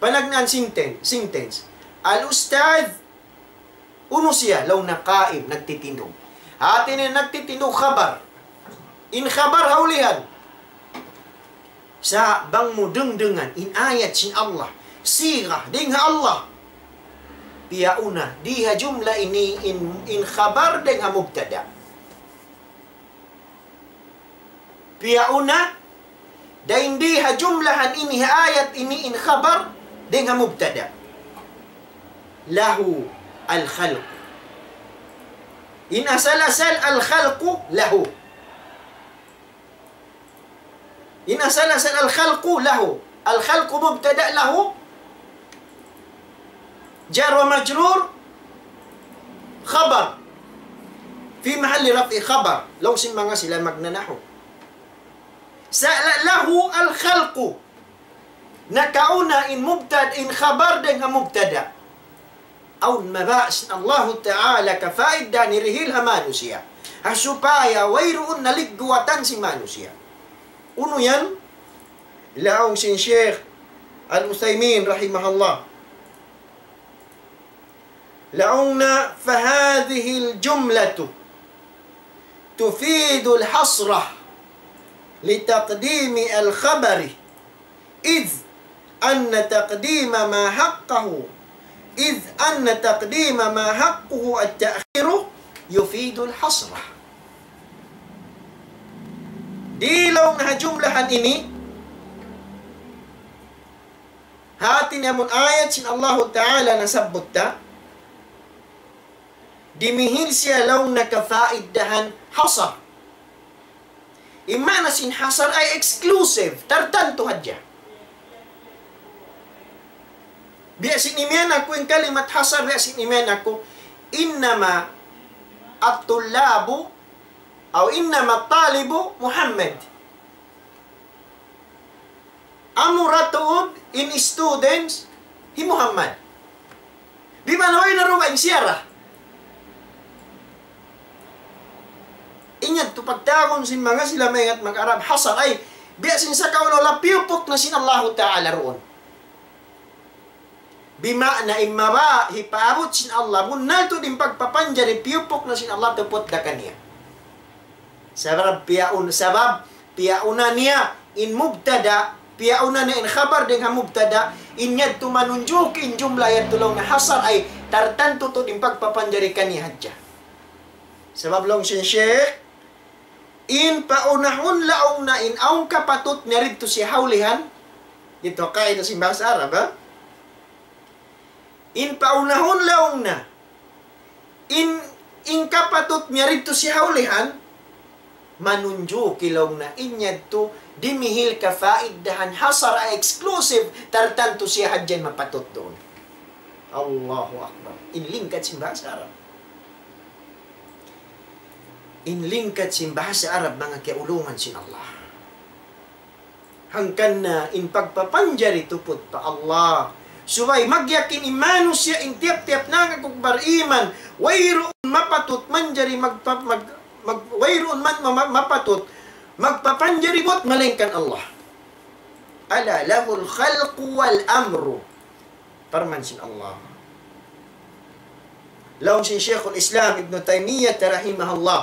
Panagnaan senten-, sentence. الأستاذ, unu siya? Laung na qa'im, nagtitindug. Hati niya nagtitindug khabar. In khabar ha ulihan. Sa' bang mu dungdungan in ayat sin Allah, sigha dayn ha Allah. Piyauna, di ha jumla ini in, in khabar dayn ha mubtada'. Piyauna, dayn di ha jumlahan ini, ha ayat ini in khabar dayn ha mubtada'. له الخلق. In asal-asal الخلق له. In asal-asal الخلق له. الخلق مبتدأ، له جار ومجرور، خبر، في محل رفع خبر. Laung sin manga sila magnanahu. Sa' la-, له الخلق. Nakauna in mubtad-, in khabar dayn ha mubtada'. Awn mabaya' sin Allahu Ta'ala kafaid da nirihil ha manusiya'. Ha supaya wayruun naligguwatan sin manusiya'. Unu yan? Laung sin Sheikh Al-Uthaymin rahimahullah. Laung niya, فهذه الجملة تفيد الحصر لتقديم الخبر، إذ أن تقديم ما حقه، إذ أن تقديم ما حقه التأخير يفيد الحصر. Di laung ha jumlahan ini, hati niya amun ayat sin Allahu Ta'ala nasabbut ta, dimihil siya laung niya kafaidahan hasar. In maana sin hasar ay exclusive, tartantu hadja. Biya' sin imiyan aku in kalimat hasar, biya' sin imiyan aku, إنما الطلاب أو إنما الطالب محمد. Amura tuud in students hi Muhammad. Di' ba na way na ruwa in siya ra? Inyat tu pagtawagun sin manga sila maingat mag-Arab, hasar ay, Biya' sin sakaula piyupuk na sin Allahu Ta'ala duun. Bima'na in mabaya' hipaabut sin Allah, bunnal tuud in pagpapanjari piyupuk na sin Allah tuput da kaniya. Sabab piyaun-, sabab piyauna niya in mubtada', piyauna niya in khabar dayn ha mubtada', in yadtu manunjuki in jumlah yadtu laung niya hasar ay tartantu tuud in pagpapanjari kaniya hadja. Sabab laung sin Sheikh, in paunahun laung niya in awn kapatut niya didtu siya ha ulihan, didtu ha kaida sin bahasa Arab, ha? In paunahun laung niya, in, in kapatut niya didtu siya ha ulihan, manunjuki laung niya in yadtu dimihil kapaidahan hasar ay exclusive, tartantu siya hadja in mapatut duun. Allahu Akbar. In lingkat sin bahasa Arab. In lingkat sin bahasa Arab, manga kiyaulungan sin Allah. Hangkan na in pagpapanjari tuput pa Allah. Subay magyakin in manusiya' in tiyap-tiyap nangaku bariman, wayruun mapatut manjari magpa-, mag-, mag-, wayruun man ma-, ma-, mapatut magpapanjari buat malaingkan Allah. ألا له الخلق والأمر. Parman sin Allah. Laung sin Shaykhul Islam Ibn Taymiyyah rahimahullah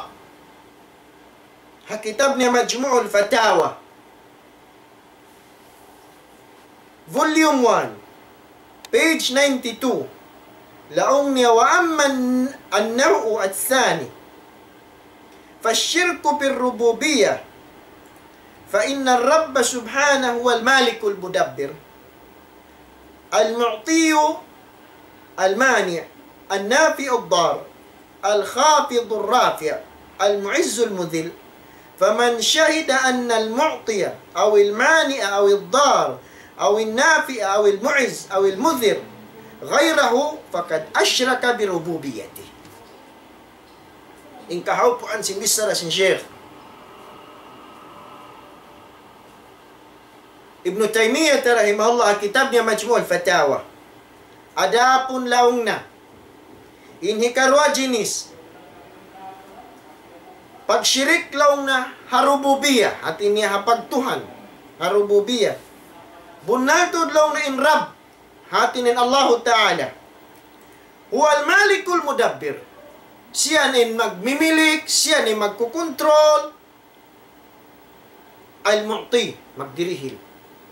ha kitab niya Majmu'ul Fatawa, volume one, page ninety-two. Laung niya, وأما النوع الثاني فالشرك بالربوبية، فإن الرب سبحانه هو المالك المدبر، المعطي المانع، النافع الضار، الخافض الرافع، المعز المذل. فمن شهد أن المعطي أو المانع أو الضار أو النافع أو المعز أو المذل غيره فقد أشرك بربوبيته. In kahaupuan sin bichara sin Sheikh Ibn Taymiyyah rahimahullah, kitab niya Majmu'ul Fatawa. Adapun laung niya, in hikaruwa jinis, pagshirik laung niya ha rububiyah, hati niya ha pagtuhan, ha rububiyah. Bunnal tuud laung niya in Rabb, hati niya in Allahu Ta'ala. هو المالك المدبر. Siya na in magmimilik, siya na in magkukontrol. المعطي, magdirihil.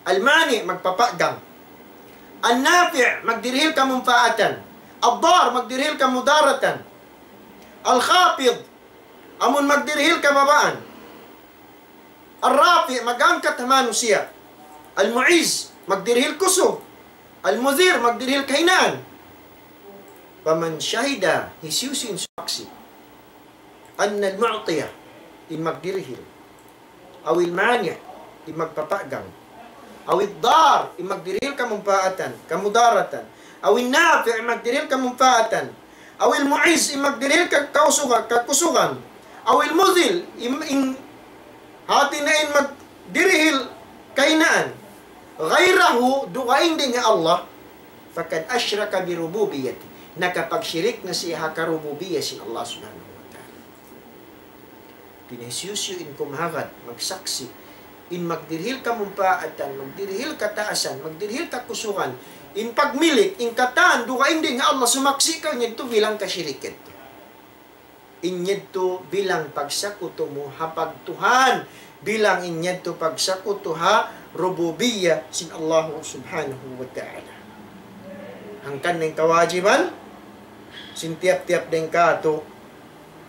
المانع, magpapagang. النافع, magdirihil kamumpaatan. الضار, magdirihil kamudaratan. الخافض, amun magdirihil kababaan. الرافع, mag-angkat ha manusiya'. المعز, magdirihil kusug. المذل, magdirihil kahinaan. فمن شهد, hisiyu-siyu in sumaksi'. أن المعطي, in magdirihil. أو المانع, in magpapagang. أو الضار, in magdirihil kamumpaatan, kamudaratan. أو النافع, in magdirihil kamumpaatan. أو المعز, in magdirihil ka-, kausugan, kakusugan. أو المذل, in, in, hati niya in magdirihil kahinaan. غيره, dugaing dayn ha Allah. فقد أشرك بربوبيته. Nakapagshirik na siya ha karububiyah sin Allah Subhanahu wa Ta'ala. Hati niya hisiyu-siyu in kumahagad, magsaksi', in magdirihil kamumpaatan, magdirihil kataasan, magdirihil kakusugan, in pagmilik, in katan, dugaing dayn ha Allah, sumaksi' kaw, in yadtu bilang kashirik yadtu. In yadtu bilang pagsakutu mu ha pagtuhan, bilang in yadtu pagsakutu ha rububiyah sin Allah Subhanahu wa Ta'ala. Hangkan na in kawajiban sin tiyap-tiyap dayn kātu',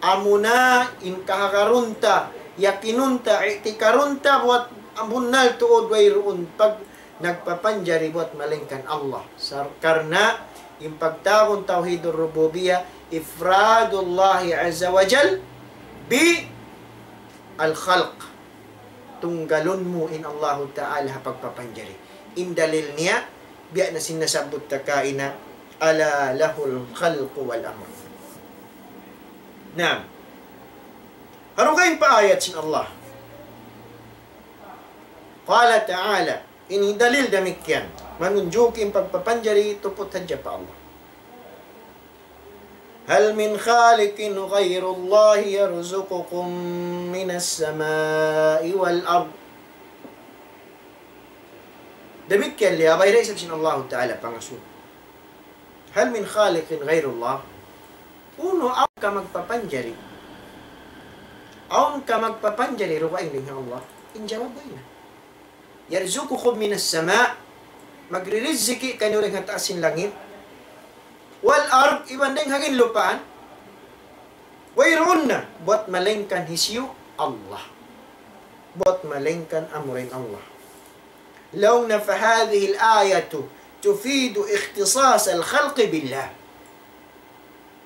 amuna in kahagarun ta, yakinun ta, i'tikarun ta, buat bunnal tuud wayruun pag-, nagpapanjari buat malaingkan Allah. Sar-, karna' in pagtawagun tawhidur rububiyah, إفراد الله عز وجل بالخلق. Tunggalun mu in Allahu Ta'ala ha pagpapanjari. In dalil niya, biya' na sin nasabbut ta kaina, ألا له الخلق والأمر. Naam. Ha dugaing pa ayat sin Allah. قال تعالى, in dalil damikkiyan, manunjuki in pagpapanjari tuput hadja pa Allah. هل من خالق غير الله يرزقكم من السماء والأرض. Damikkiyan liya, way da isab sin Allahu Ta'ala pangasubu. هل من خالق غير الله؟ Unu, awn ka magpapanjari? Awn ka magpapanjari dugaing dayn ha Allah? In jawab, way na. يرزقكم من السماء, magririziki kaniyu dayn ha taas sin langit. والأرض, iban dayn ha ginlupaan. Wayruun na, buwat malaingkan hisiyu? Allah. Buwat malaingkan amura in Allah. Laung niya, فهذه الآية تفيد اختصاص الخلق بالله.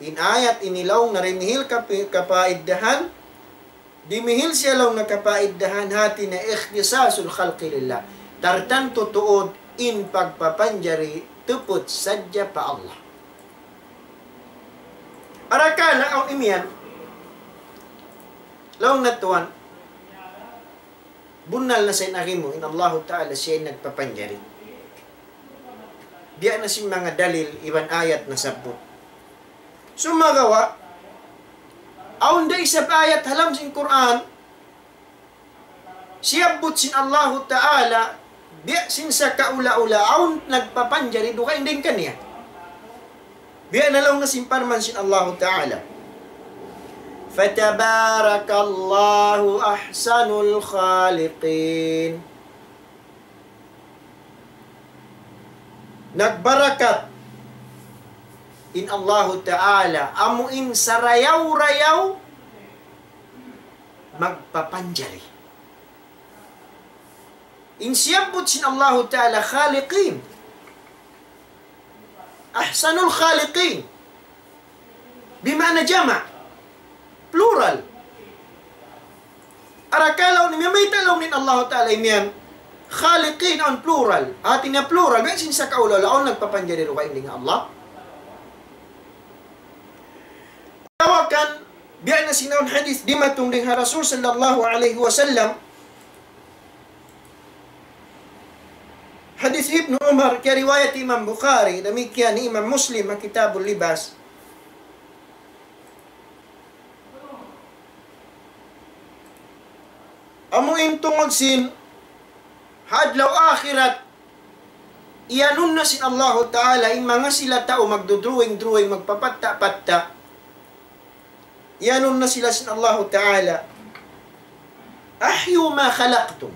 In ayat ini laung niya dimihil kap-, kapaiddahan, dimihil siya laung niya kapaiddahan, hati niya اختصاص الخلق بالله. Tartantu tuud in pagpapanjari tuput sadja pa Allah. Arakala' awn imiyan, laung niya tuwan, bunnal na sa in agi mu, in Allahu Ta'ala siya in nagpapanjari. Biya' na sin manga dalil iban ayat nasabbut. Sumagawa', awn da isab ayat ha lawm sin Qur'an, siyabbut sin Allahu Ta'ala, biya' sin sakaula-ula, awn nagpapanjari dugaing dayn kaniya. Biya' na laung niya sin parman sin Allahu Ta'ala. فتبارك الله أحسن الخالقين. Nagbarakat in Allahu Ta'ala, amu in sarayaw-rayaw magpapanjari. In siyabbut sin Allahu Ta'ala khaliqin. Ahsanul khaliqin. Bima'na jama'. Plural. Arakala' awn imiyan, mayta' laung in Allahu Ta'ala imiyan khaliqin, awn plural. Hati niya plural. Biya' sin sakaula-ula, awn nagpapanjari dugaing dayn ha Allah. Atawa kan, biya' na sin awn hadith dimatung dayn ha Rasul sallallahu alayhi wasallam. Hadith Ibnu Umar, kiyariwayat Imam Bukhari, damikkiyan Imam Muslim, ha Kitabul Libas. Amu in tungud sin ha adlaw akhirat, iyanun na sin Allahu Ta'ala in manga sila tau magdu-drawing-drawing, magpapatta-patta. Iyanun na sila sin Allahu Ta'ala, أحيوا ما خلقتم.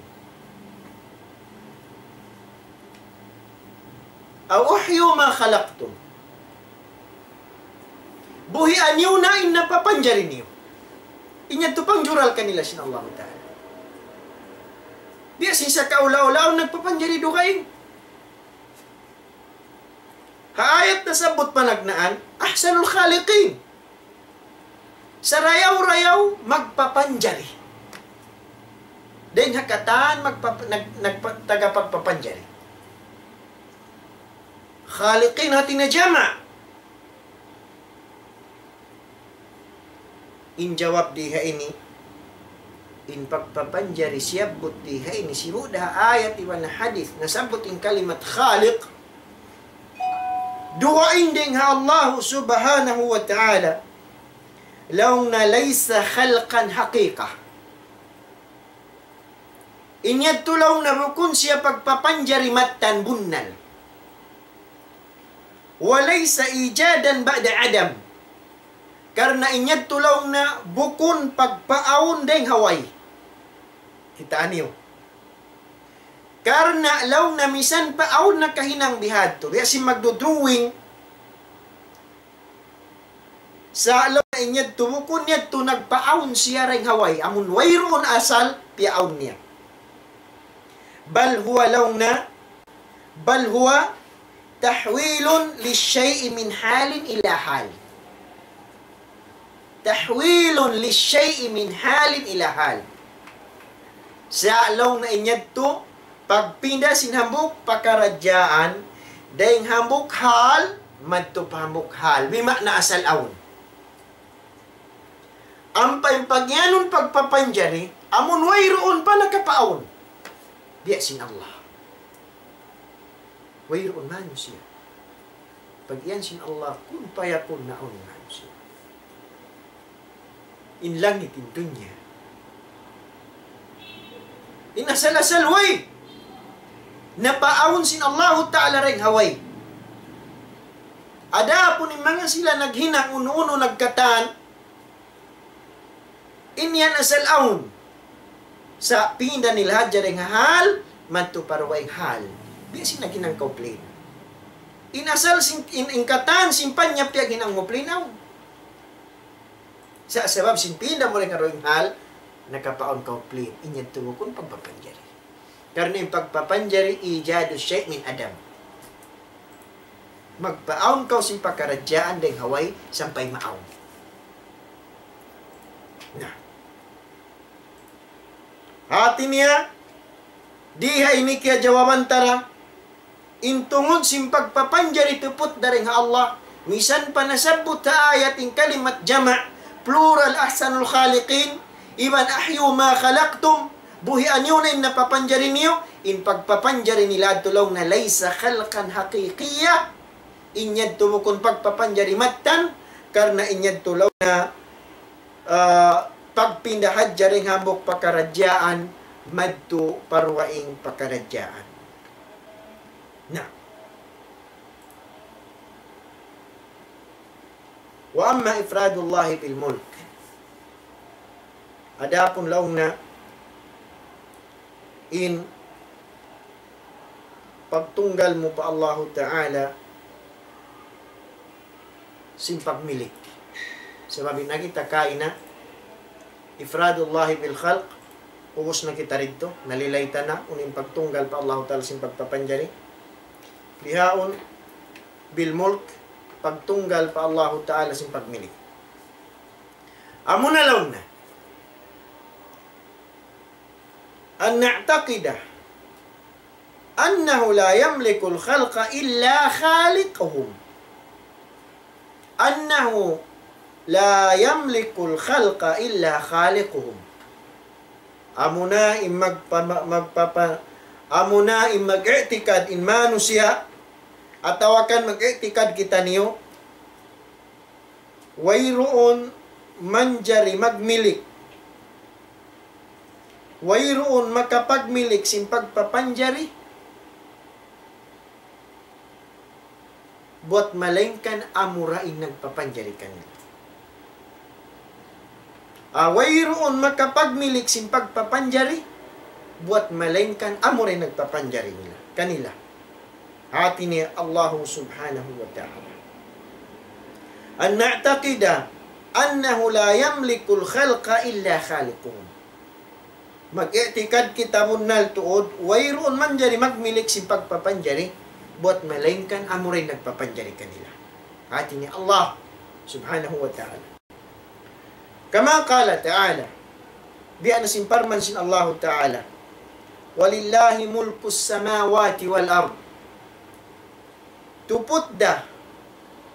أو أحيوا ما خلقتم. Buhia niyu na in napapanjari niyu. In yadtu pangjural kanila sin Allahu Ta'ala. Biya' sin sakaula-ula awn nagpapanjari dugaing. Ha ayat nasabbut panagnaan, أحسن الخالقين. Sarayaw-rayaw magpapanjari. Dayn ha katan magpap-, nag-, nagpa-, tagapagpapanjari. Khaliqin hati niya jama'. In jawab di ha ini, in pagpapanjari siyabbut di ha ini, sibu' da ha ayat iban hadith, nasabbut in kalimat khaliq, dugaing dayn ha Allahu subhanahu wa ta'ala, laung niya ليس خلقا حقيقة. In yadtu laung niya bukun siya pagpapanjari mattan bunnal. وليس إيجادا بعد عدم. Karna' in yadtu laung niya bukun pagpaawn dayn ha way. Kitaa niyu. Karna' laung niya misan pa awn nakahinang bihadtu. Biya' sin magdu-drawing. Sa' laung niya in yadtu bukun yadtu nagpaawn siya dayn ha way. Amun wayruun asal, piyaawn niya. بل هو laung niya, بل هو تحويل للشيء من حال إلى حال. تحويل للشيء من حال إلى حال. Sa' laung niya in yadtu, pagpinda sin hambuuk pakaradjaan, dayn hambuuk hal, madtu pa hambuuk hal. Bima'na asal awn. Ampa in pagiyanun pagpapanjari, amun wayruun pa nakapaawn. Biya' sin Allah. Wayruun manusiya'. Pag-iyan sin Allah, kun fayakun na awn manusiya'. In langit, in dunya. In asal-asal way. Napaawn sin Allahu Ta'ala dayn ha way. Adapun in manga sila naghinang unu-unu nagkatan, in yan asal awn. Sa' pinda nila hadja dayn ha hal, madtu pa dugaing hal. Biya' sin naghinang kaw plane. In asal sin, in, in katan sin panya piyaghinang mu plane awn. Sa' sabab sin pinda mu dayn ha dugaing hal, nakapaawn kaw plane. In yan tuud bukun pagpapanjari. Karna' in pagpapanjari, إيجاد الشيء من عدم. Magpaawn kaw sin pakaradjaan dayn ha way sampay maawn. Na. Hati niya, di ha ini kiyajawaban ta da, in tungud sin pagpapanjari tuput dayn ha Allah, misan pa nasabbut ha ayat in kalimat jama', plural أحسن الخالقين, iban أحيوا ما خلقتم, buhian niyu na in napapanjari niyu, in pagpapanjari nila yadtu laung niya ليس خلقا حقيقيا, in yadtu bukun pagpapanjari mattan, karna' in yadtu laung niya, ah, pagpinda hadja dayn ha hambuuk pakaradjaan, madtu pa dugaing pakaradjaan. Na. وأما إفراد الله بالملك. Adapun laung niya in pagtunggal mu pa Allahu Ta'ala sin pagmilik. Sabab in nakita' kaina, إفراد الله بالخلق, ubus na kita didtu, nalilay ta na, unu in pagtunggal pa Allahu Ta'ala sin pagpapanjari. Bihaun, بالملك, pagtunggal pa Allahu Ta'ala sin pagmilik. Amuna laung niya, أن نعتقد أنه لا يملك الخلق إلا خالقهم. أنه لا يملك الخلق إلا خالقهم. Amuna in magpa-, magpapa-, amuna in mag-i'tikad in manusiya', atawa kan mag-i'tikad kitaniyu, wayruun manjari magmilik. Wayruun makapagmilik sin pagpapanjari buwat malaingkan amura in nagpapanjari kanila. Ah, wayruun makapagmilik sin pagpapanjari buwat malaingkan amura in nagpapanjari nila, kanila. Hati niya Allah subhanahu wa ta'ala. أن نعتقد أنه لا يملك الخلق إلا خالقهم. Mag-i'tikad kita bunnal tuud, wayruun manjari magmilik sin pagpapanjari buwat malaingkan amura in nagpapanjari kanila. Hati niya Allah subhanahu wa ta'ala. كما قال تعالى, biya' na sin parman sin Allahu Ta'ala, ولله ملك السماوات والأرض. Tuput da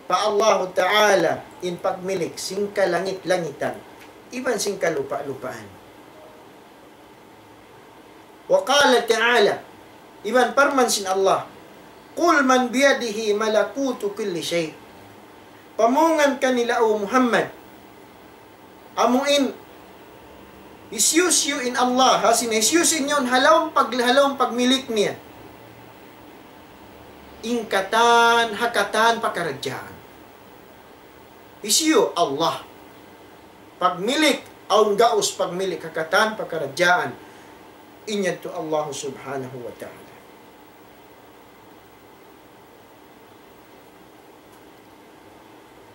pa Allahu Ta'ala in pagmilik sin kalangit-langitan iban sin kalupa'-lupaan. وقال تعالى, iban parman sin Allah, قل من بيده ملكوت كل شيء. Pamungan kanila, O Muhammad, amu in hisiyu-siyu in Allah, hati niya hisiyu-siyu in ha lawm pag-, ha lawm pagmilik niya in katan, ha katan pakaradjaan. Hisiyu? Allah. Pagmilik, awn gaus pagmilik ha katan pakaradjaan. In yadtu Allah subhanahu wa ta'ala.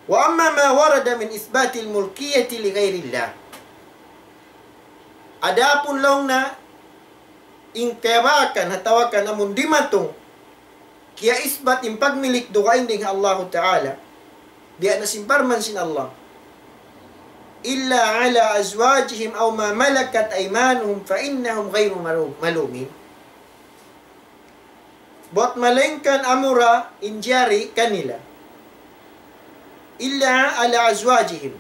وأما ما ورد من إثبات الملكية لغير الله. Adapun laung niya in kayabakan atawa kan amun dimatung kiyaisbat in pagmilik dugaing dayn ha Allahu Ta'ala, biya' na sin parman sin Allah, إلا على أزواجهم أو ما ملكت أيمانهم فإنهم غير ملو-، ملومين. Buwat malaingkan amura in jari kanila. إلا على أزواجهم.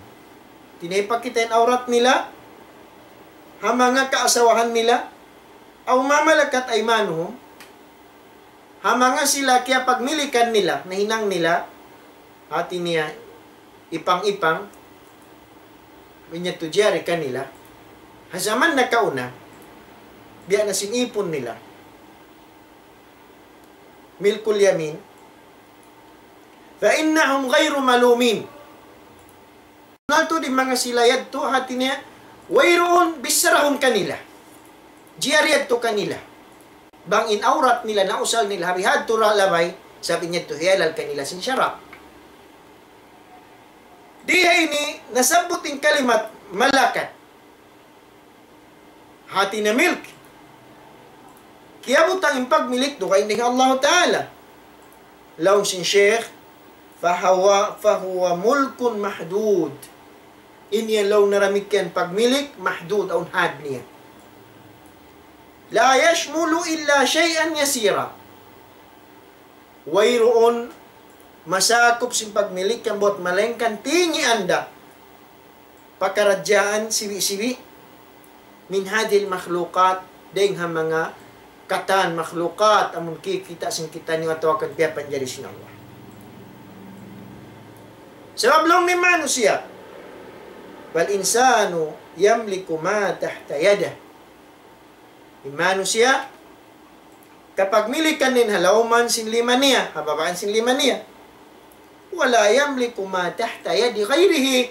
Tiyaypa' kita in awrat nila, ha manga kaasawahan nila, أو ما ملكت أيمانهم, ha manga sila kiyapagmilikan nila, nahinang nila, hati niya ipang-ipang, in yadtu jari kanila. Ha jaman nakauna, biya' na sin ipun nila. ملك اليمين، فإنهم غير ملومين. Natu' di' manga sila yadtu, hati niya, wayruun bissarahun kanila. Jiyari yadtu kanila. Bang in awrat nila nausal nila, ha bihadtu ra labay, sabab in yadtu hiyalal kanila sin sara'. Di ha ini nasabbut in kalimat malakat. Hati niya milk. Kiyabutang in pagmilik dugaing dayn ha Allahu Ta'ala. Laung sin Sheikh, فهو، فهو ملك محدود. In yan laung niya damikkiyan pagmilik, mahdud, awn had niya. لا يشمل إلا شيئا يسيرا. Wayruun masakup sin pagmilik yan buat malaingkan tingian da pakaradjaan siwi'-siwi' من هذه المخلوقات, dayn ha manga katan makhlukat, amun kikita' sin kitaniyu atawa kan piyapanjari sin Allah. Sabab laung niya manusiya', والإنسان يملك ما تحت يده. In manusiya', kapagmilikan niya in ha lawman sin lima niya, ha babaan sin lima niya. ولا يملك ما تحت يد غيره.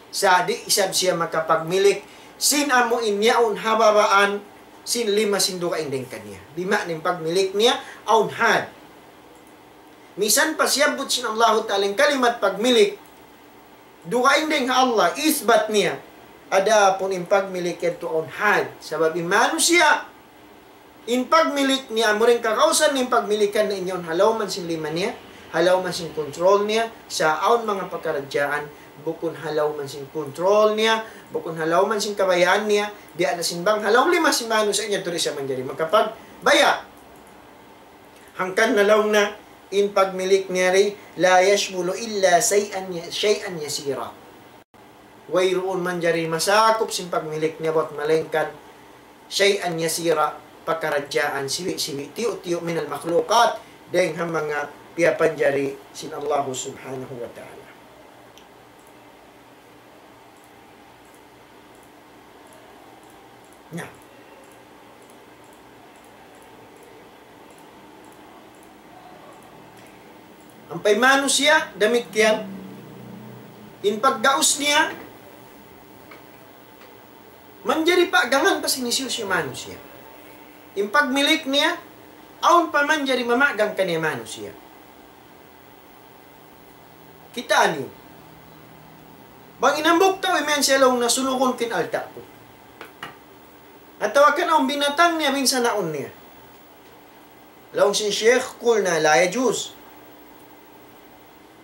Sa' di' isab siya makapagmilik sin amu in yaun ha babaan sin lima sin dugaing dayn kaniya. Bima'na in pagmilik niya, awn had. Misan pa siyabbut sin Allahu Ta'ala in kalimat pagmilik, dugaing dayn ha Allah, isbat niya. Adapun in pagmilik yadtu awn had. Sabab in manusiya', in pagmilik niya, amu in kagausan in pagmilikan niya in yaun ha lawman sin lima niya, ha lawman sin control niya, sa' awn manga pakaradjaan, bukun ha lawman sin control niya, bukun ha lawman sin kabayaan niya, biya' na sin bang ha lawm lima sin manusiya' niya, di' siya manjari makapagbaya'. Hangkan na laung niya, in pagmilik niya di, لا يشمل إلا شيئا، شيئا يسيرا. Wayruun manjari masakup sin pagmilik niya buat malaingkan شيئا يسيرا, pakaradjaan siwi'-siwi', tiyu'-tiyu' من المخلوقات, dayn ha manga piyapanjari sin Allahu Subhanahu wa Ta'ala. Na. Ampa in manusiya', damikkiyan, in paggaus niya, manjari paggangan pa sin hisiyu-siyu manusiya'. In pagmilik niya, awn pa manjari mamagang kaniya manusiya'. Kitaa niyu. Bang in hambuuk tau imiyan siya laung niya sulugun ku in alta' ku. Atawa kan awn binatang niya, binsanaun niya. Laung sin Sheikh, قلنا لا يجوز.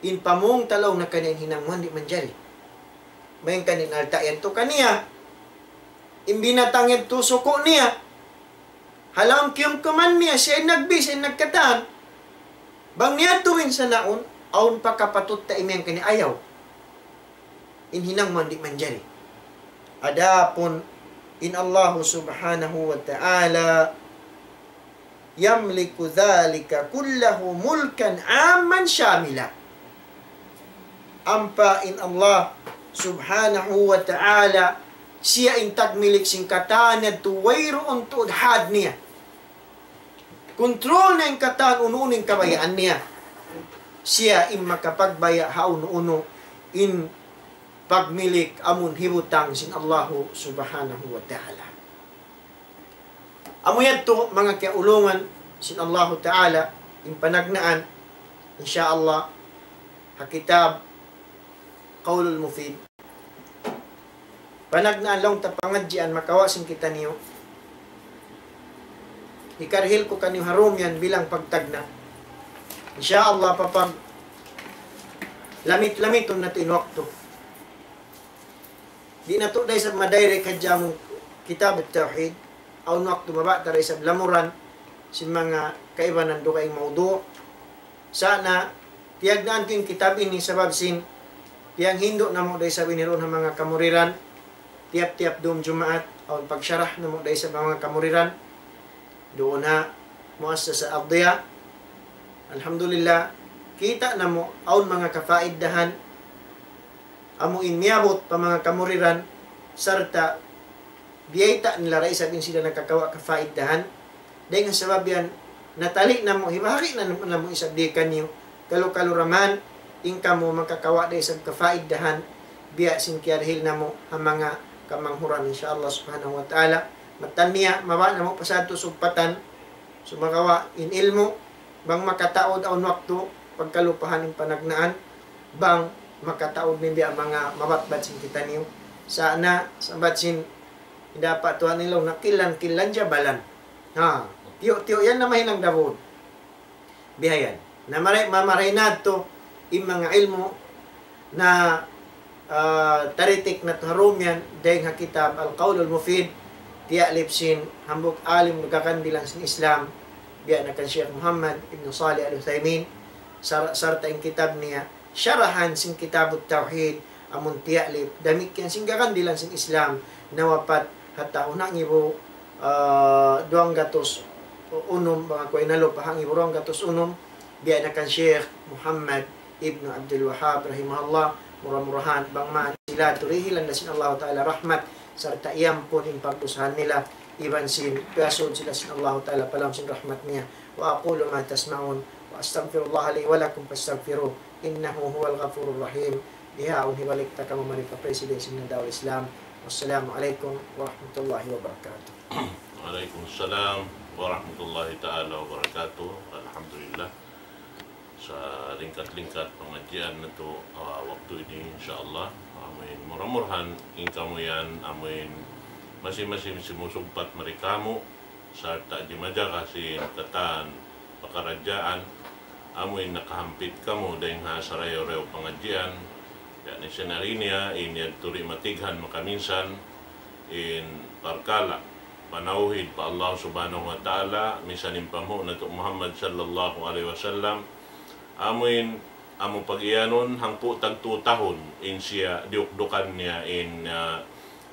In pamung ta laung niya kaniya in hinang mu di' manjari. Mayan kan in alta' yadtu kaniya. In binatang yadtu suku' niya. Ha lawm kiyumkuman niya, siya in nagbi, siya in nagkatan. Bang niya tuwin sanaun, awn pa kapatut ta imiyan kaniya ayaw. In hinang mu di' manjari. Adapun in Allahu Subhanahu wa Ta'ala, يملك ذلك كله ملكا عاما شاملا. Ampa in Allah Subhanahu wa Ta'ala, siya in tagmilik sin katan yadtu wayruun tuud had niya. Control niya in katan unu-unu in kabayaan niya. Siya in makapagbaya' ha unu-unu in pagmilik amun hibutang sin Allahu Subhanahu wa Ta'ala. Amu yadtu manga kiyaulungan sin Allahu Ta'ala in panagnaan, insya Allah, ha kitab Qawlul Mufid. Panagnaan laung ta pangadjian makawa' sin kitaniyu. Hikarihil ku kaniyu ha room yan bilang pagtagna'. Insya Allah, papag lamit-lamitun natu' in waktu. Di' natu' da isab madirect hadja amun Kitab Tawhid. Awn waktu mabaya' ta da isab lamuran sin manga kaibanan dugaing mawdu'. Sa' na, tiyagnaan ku in kitab ini sabab sin tiyanghindu' namu' da isab ini duun ha manga kamuriran. Tiyap-tiyap dum Jumaat, awn pagsharah namu' da isab ha manga kamuriran. Duun ha Muassasa Ad-Diya. Alhamdulillah, kita' namu' awn manga kafaiddahan. Amu in miyabut pa manga kamuriran, sarta' biyayta' nila da isab in sila nakakawa' kafaiddahan. Dayn ha sabab yan, natali' namu', hibahagi' na namu' isab di kaniyu. Kalu-kalu ra man, in kamu makakawa' da isab kafaiddahan, biya' sin kiyarihil namu' ha manga kamanghuran, insya Allah subhanahu wa ta'ala. Mattan niya, mabaya' namu' pa sadtu sugpatan, sumagawa' in ilmu', bang makataud awn waktu, pagkalupahan in panagnaan, bang makataud in biya' manga mabatbat sin kitaniyu. Sa' na, sambat sin, inda pa tuwan ilaw na kilan-kilan jabalan. Ha, tiyu'-tiyu' yan na mahinang dabun. Bihayan. Na mari-, mamaray natu', in manga ilmu', na, ah, taritik natu' ha dum yan, dayn ha kitab Al-Qawlul Mufid, tiyalif sin hambuuk alim nagkakandilan sin Islam, biya' na kan Sheikh Muhammad ibn Salih Al-Uthaymin, sar-, sarta' in kitab niya, Sharahan sin Kitabut Tawhid, amun tiyalif, damikkiyan sin kakandilan sin Islam, nawapat ha tahun hangibu, ah, duwanggatus unum, bang aku inalupa hangibu duwanggatus unum, biya' na kan Sheikh Muhammad ibn Abdul Wahhab rahimahullah, mura-murahan bang man sila tu dihilan da sin Allah Ta'ala rahmat, sarta' iyampun in pagdusahan nila, iban sin piyasud sila sin Allah Ta'ala pa lawm sin rahmat niya. وأقول ما تسمعون وأستغفر الله لي ولكم فاستغفروه إنه هو الغفور الرحيم. Bihaun hibalik ta kamu mari pa President sin Nadatul Islam. Wassalamu alaikum warahmatullahi wabarakatuh. Waalaikumsalam warahmatullahi ta'ala wabarakatuh. Alhamdulillah. Sa lingkat-lingkat pangadjian natu', ah, waktu ini, insya Allah. Amuin mura-murahan in kamu yan, amuin masi-masi simusugpat mari kamu, sarta' di' majaga sin katan pakaradjaan, amuin nakahampit kamu dayn ha sarayaw-rayaw pangadjian, yakni sin ari niya, in yadtu di' matighan makaminsan, in parkala' panawhid pa Allah Subhanahu wa Ta'ala, misan in panghu' natu' Muhammad sallallahu alayhi wasallam, amuin, amu pag-iyanun, hangpu' tagtu tahun, in siya diyukdukan niya, in, ah,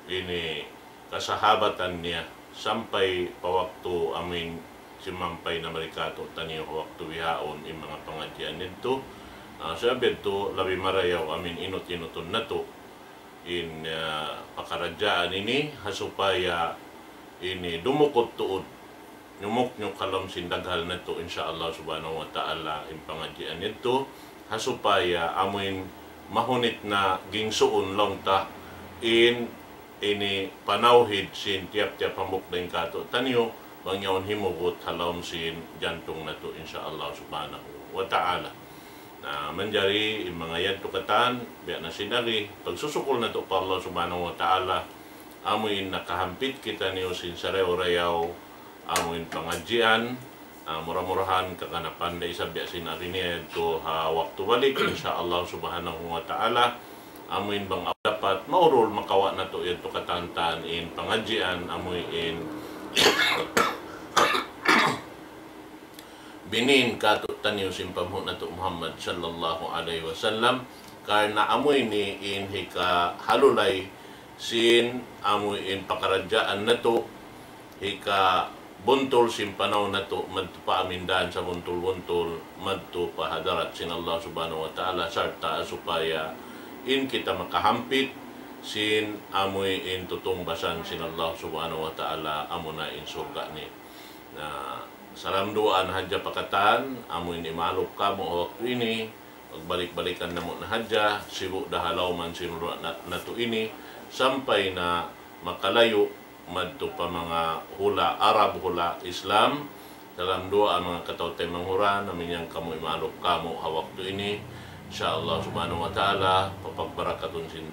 ini, kasahabatan niya, sampay pa waktu amuin simampay na mari katu'taniyu ha waktu bihaun in manga pangadjian yadtu. Ah, sabab yadtu labi marayaw amuin inut-inutun natu' in, ah, pakaradjaan ini, ha supaya ini dumukut tuud, nyumuknyuk ha lawm sin daghal natu', insya Allah Subhanahu wa Ta'ala, in pangadjian yadtu, ha supaya amuin mahunit na gingsuun laung ta in ini panawhid sin tiyap-tiyap hambuuk dayn katu'taniyu, bang yaun himugut ha lawm sin jantung natu', insya Allah Subhanahu wa Ta'ala. Na, manjari in manga yadtu katan, biya' na sin agi, pagsusukul natu' pa Allah Subhanahu wa Ta'ala, amuin nakahampit kitaniyu sin sarayaw-rayaw, amuin pangadjian, ah, mura-murahan kaganapan da isab biya' sin ari niya yadtu ha waktu balik, insya Allah Subhanahu wa Ta'ala, amuin bang dapat maurul makawa' natu' yadtu katantan in pangadjian, amuin binin katu'taniyu sin panghu' natu' Muhammad sallallahu alayhi wasallam, karna' amu ini in hikahalulay sin amu in pakaradjaan natu', hikabuntul sin panaw natu', madtu pa amin dān sabuntul-buntul, madtu pa hadarat sin Allah Subhanahu wa Ta'ala, sarta' supaya in kita makahampit sin amu in tutungbasan sin Allah Subhanahu wa Ta'ala, amuna in surga' niya. Na, salam duwaa na hadja pa katan, amu in imalup kamu ha waktu ini, pagbalik-balikan namu' na hadja, sibu' da ha lawm sin hula' na-, natu' ini, sampay na makalayu' madtu pa manga hula' Arab, hula' Islam. Salam duwaa manga kataw-taymanghuran, amu in yan kamu imalup kamu ha waktu ini. Insya Allah Subhanahu wa Ta'ala, papagbarakatun sin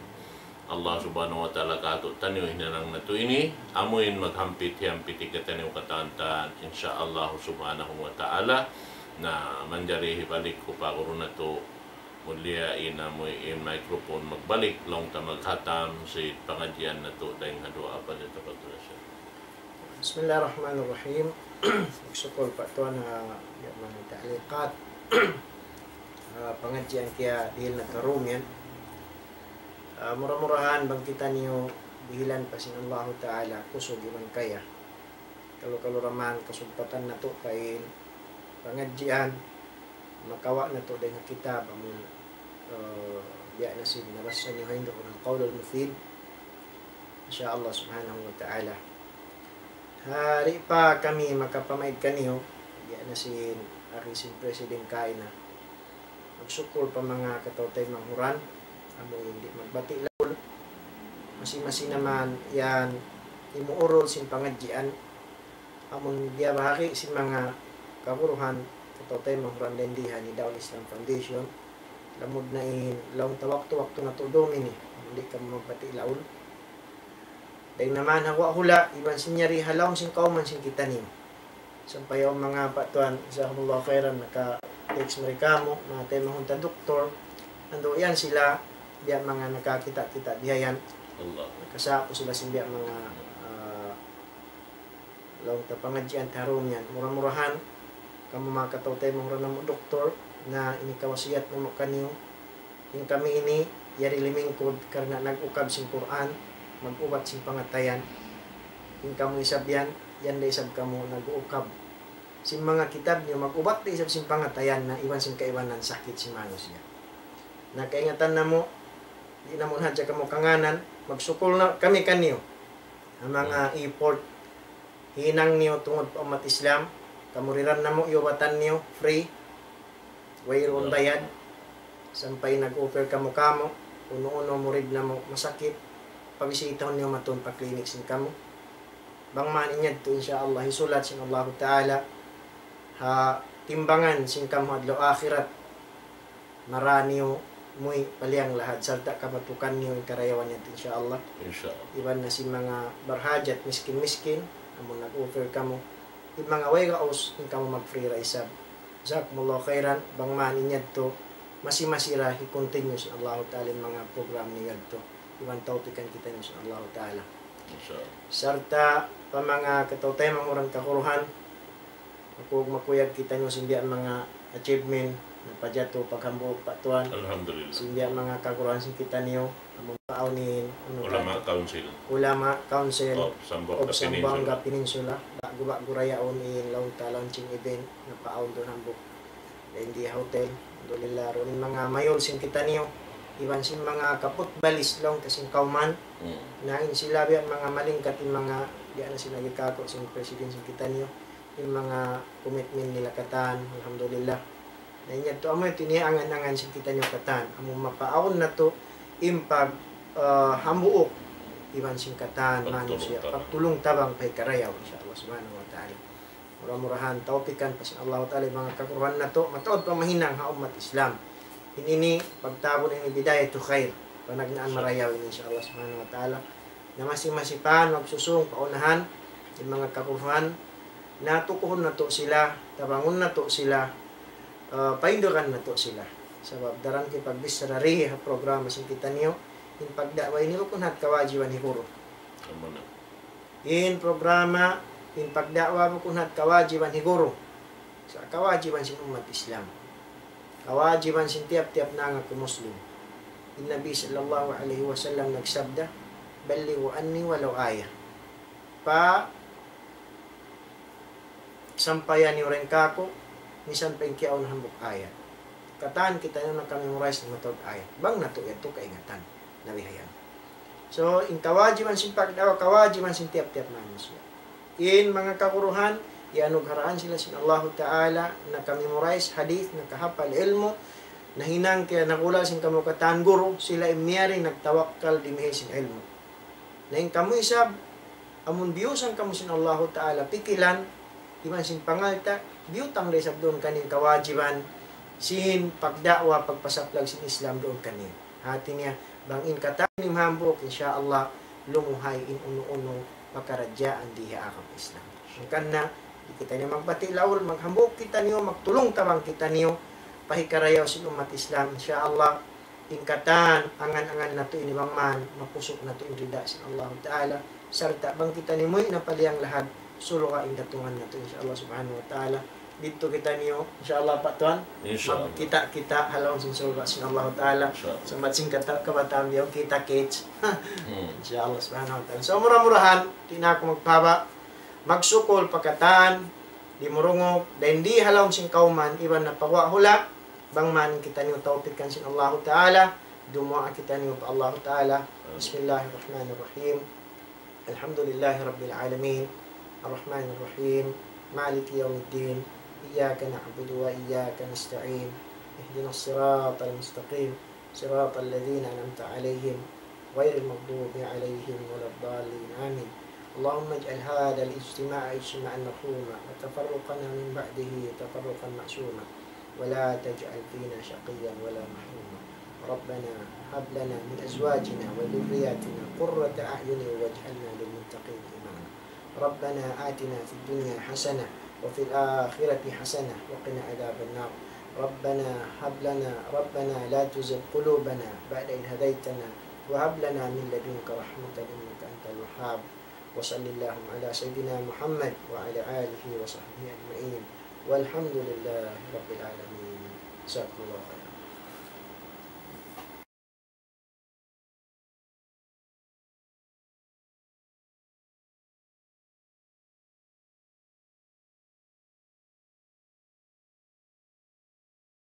Allah Subhanahu wa Ta'ala katu'taniyu hinang natu' ini, amu in maghampit-hampit kitaniyu katantan, insya Allah Subhanahu wa Ta'ala. Na, manjari hibalik ku pa guru natu', mulia in amu in microphone magbalik, laung ta maghatam sin pangadjian natu' dayn ha duwaa. Falyatafaddal. بسم الله الرحمن الرحيم. Magsukul pa tuwan ha, ya, manga ta'liqat. Ah, pangadjian kiyadihil natu' ha dum yan. Ah, mura-murahan bang kitaniyu dihilan pa sin Allahu Ta'ala kusug iban kaya. Kalu-kalu ra man kasugpatan natu' pa in pangadjian, makawa' natu' dayn ha kitab amun, eh, biya' na sin nabassa niyu ha hinduun, Al-Qawlul Mufid. Insya Allah Subhanahu wa Ta'ala. Di' pa kami makapamaid kaniyu, Yan na sin, ari sin president kaina. Magsukul pa manga kataw-taymanghuran, amu in di' magbati' laul. Masi-masi na man yan imuurul sin pangadjian, amun biya' bahagi sin manga kaguruhan, kataw-taymanghuran dayn di ha ini Da'wah Islam Foundation. Lamud na in laung ta waktu-waktu natu' dum ini, amun di' kamu magbati' laul. Dayn naman ha guwa' hula', iban sin yari ha lawm sin kawman sin kitaniyu. Sampay awn manga pa tuwan, jazakumullahu khairan, naka-text mari kamu, manga taymanghud ta doktor. Andu' yan sila, biya' manga nakakita'-kita' bihayan. Allah. Nakasapu sila sin biya' manga, ah, laung ta pangadjian ta ha dum yan. Mura-murahan, kamu manga kataw-taymanghuran namu' doktor, na ini kawasiyat namu' kaniyu. In kami ini, yari limingkud karna' nag-ukab sin Qur'an, mag-ubat sin pangatayan. In kamu isab yan, yan da isab kamu nag-uukab sin manga kitab niyu, mag-ubat da isab sin pangatayan na iban sin kaibanan sakit sin manusiya'. Na kaingatan namu', di' namu' hadja kamu kanganan, magsukul na kami kaniyu. Ha manga effort hinang niyu tungud pa ummat Islam, kamu riran namu' iyubatan niyu, free, wayruun bayad, sampay nag-offer kamu kamu, unu-unu murid namu' masakit, pabisitahun niyu matun pa clinic sin kamu. Bang man in yadtu, insya Allah, hisulat sin Allahu Ta'ala, ha timbangan sin kamu adlaw akhirat, marā niyu muwi' pa liyang lahad, sarta' kabatukan niyu in karayawan yadtu, insya Allah. Insya Allah. Iban na sin manga barhajat, miskin-miskin, amun nag-offer kamu. In manga way gaus, in kamu mag-free ra isab. Jazakumullahu khairan, bang man in yadtu, masi-masi ra hi-continue sin Allahu Ta'ala in manga program niyu yadtu. Iban tawpikan kitaniyu sin Allahu Ta'ala. Insya Allah. Sarta' pa manga kataw-taymanghuran kaguruhan, aku makuyag kitaniyu sin biya' manga achievement, napajatu paghambuuk pa tuwan. Alhamdulillah. Sin biya' manga kaguruhan sin kitaniyu, amun paawn in, unu Ulama katu'? Council. Ulama Council Of Zamboanga of Zamboanga Peninsula. Peninsula. Ba'gu-ba'gu ra yaun in laung ta launching event, napaawn duun hambuuk. Dayn di ha hotel, alhamdulillah, duun in manga mayul sin kitaniyu, iban sin manga kaputbalis laung ta sin kawman, Hmm. na in sila biya' manga malingkat in manga, biya' na sin agi kāku' sin president sin kitaniyu, in manga commitment nila katan, alhamdulillah. Na in yadtu amu yadtu in iyangan-angan sin kitaniyu katan, amu mapaawn natu' in pag, ah, hambuuk, iban sin katan, Pagtulung manusiya', tabang. pagtulung tabang pa hikarayaw, insya Allah subhanahu wa ta'ala. Mura-murahan, tawpikan pa sin Allahu Ta'ala in manga kaguruhan natu', mataud pa mahinang ha ummat Islam. In ini, pagtawagun ini bidayatu khair, panagnaan marayaw ini, insya Allah subhanahu wa ta'ala. Na masi-masi pa, magsusūng, pa unahan, in manga kaguruhan, na tukuhun natu' sila, tabangun natu' sila, ah, paindugan natu' sila. Sabab daran kipagbichara di ha programa sin kitaniyu, in pagda'wa ini bukun hat kawajiban hi guru. Amu na. In programa, in pagda'wa bukun hat kawajiban hi guru. Sa' kawajiban sin ummat Islam. Kawajiban sin tiyap-tiyap nangaku Muslim. In Nabi sallallahu alayhi wasallam nagsabda, "بلغوا عني ولو آية." Pa sampaya niyu dayn kāku', misan pa in kiyaun hambuuk ayat. Katan kitaniyu naka-memorize na mataud ayat. Bang natu' yadtu kaingatan. Na bihayan. So, in kawajiban sin pagda'wa, kawajiban sin tiyap-tiyap manusiya'. In manga kaguruhan, iyanugharaan sila sin Allahu Ta'ala, naka-memorize hadith, nakahapal ilmu', nahinang kaya nagulal sin kamu katan guru, sila in miyari nagtawakkal dimihil sin ilmu'. Na in kamu isab, amun biyusan kamu sin Allahu Ta'ala pikilan, iban sin pangalta', biyutang da isab duun kaniyu in kawajiban sin pagda'wa, pagpasaplag sin Islam duun kaniyu. Hāti niya, bang in katan ini mahambuuk, insya Allah, lumuhay in unu-unu pakaradjaan di ha agama Islam. Hangkan na, di' kitaniyu magbati' laul, maghambuuk kitaniyu, magtulung tabang kitaniyu, pa hikarayaw sin ummat Islam, insya Allah, in katan, angan-angan natu' ini bang man, mapusuk natu' in rida sin Allahu Ta'ala, sarta' bang kitaniyu muwi' na pa liyang lahad, surga' in datungan natu', insya Allah subhanahu wa ta'ala. Didtu kitaniyu, insya Allah, pa tuwan. Insya Allah. Magkita'-kita' ha lawm sin surga' sin Allahu Ta'ala. Insya Allah. Sa' bat sin kata-, kabataan biya' kita-kits. Hmm. Insya Allah subhanahu wa ta'ala. So, mura-murahan, di' na aku magpahaba'. Magsukul pa katan, di' murungug, dayn di ha lawm sin kawman, iban na pa guwa' hula', bang man kitaniyu tawpikan sin Allahu Ta'ala, dumuwaa kitaniyu pa Allahu Ta'ala. بسم الله الرحمن الرحيم. الحمد لله رب العالمين. الرحمن الرحيم. مالك يوم الدين. إياك نعبد وإياك نستعين. اهدنا الصراط المستقيم، صراط الذين أنعمت عليهم، غير المغضوب عليهم ولا الضالين. آمين. اللهم اجعل هذا الاجتماع اجتماعا مرحوما، وتفرقنا من بعده تفرقا معصوما، ولا تجعل فينا شقيا ولا محروما. ربنا هب لنا من أزواجنا وذرياتنا قرة أعين واجعلنا للمتقين إماما. ربنا آتنا في الدنيا حسنة وفي الآخرة حسنة وقنا عذاب النار. ربنا هب لنا، ربنا لا تزغ قلوبنا بعد إذ هديتنا وهب لنا من لدنك رحمة إنك أنت الوهاب. وصل اللهم على سيدنا محمد وعلى آله وصحبه أجمعين. والحمد لله رب العالمين. جزاكم الله خيرا.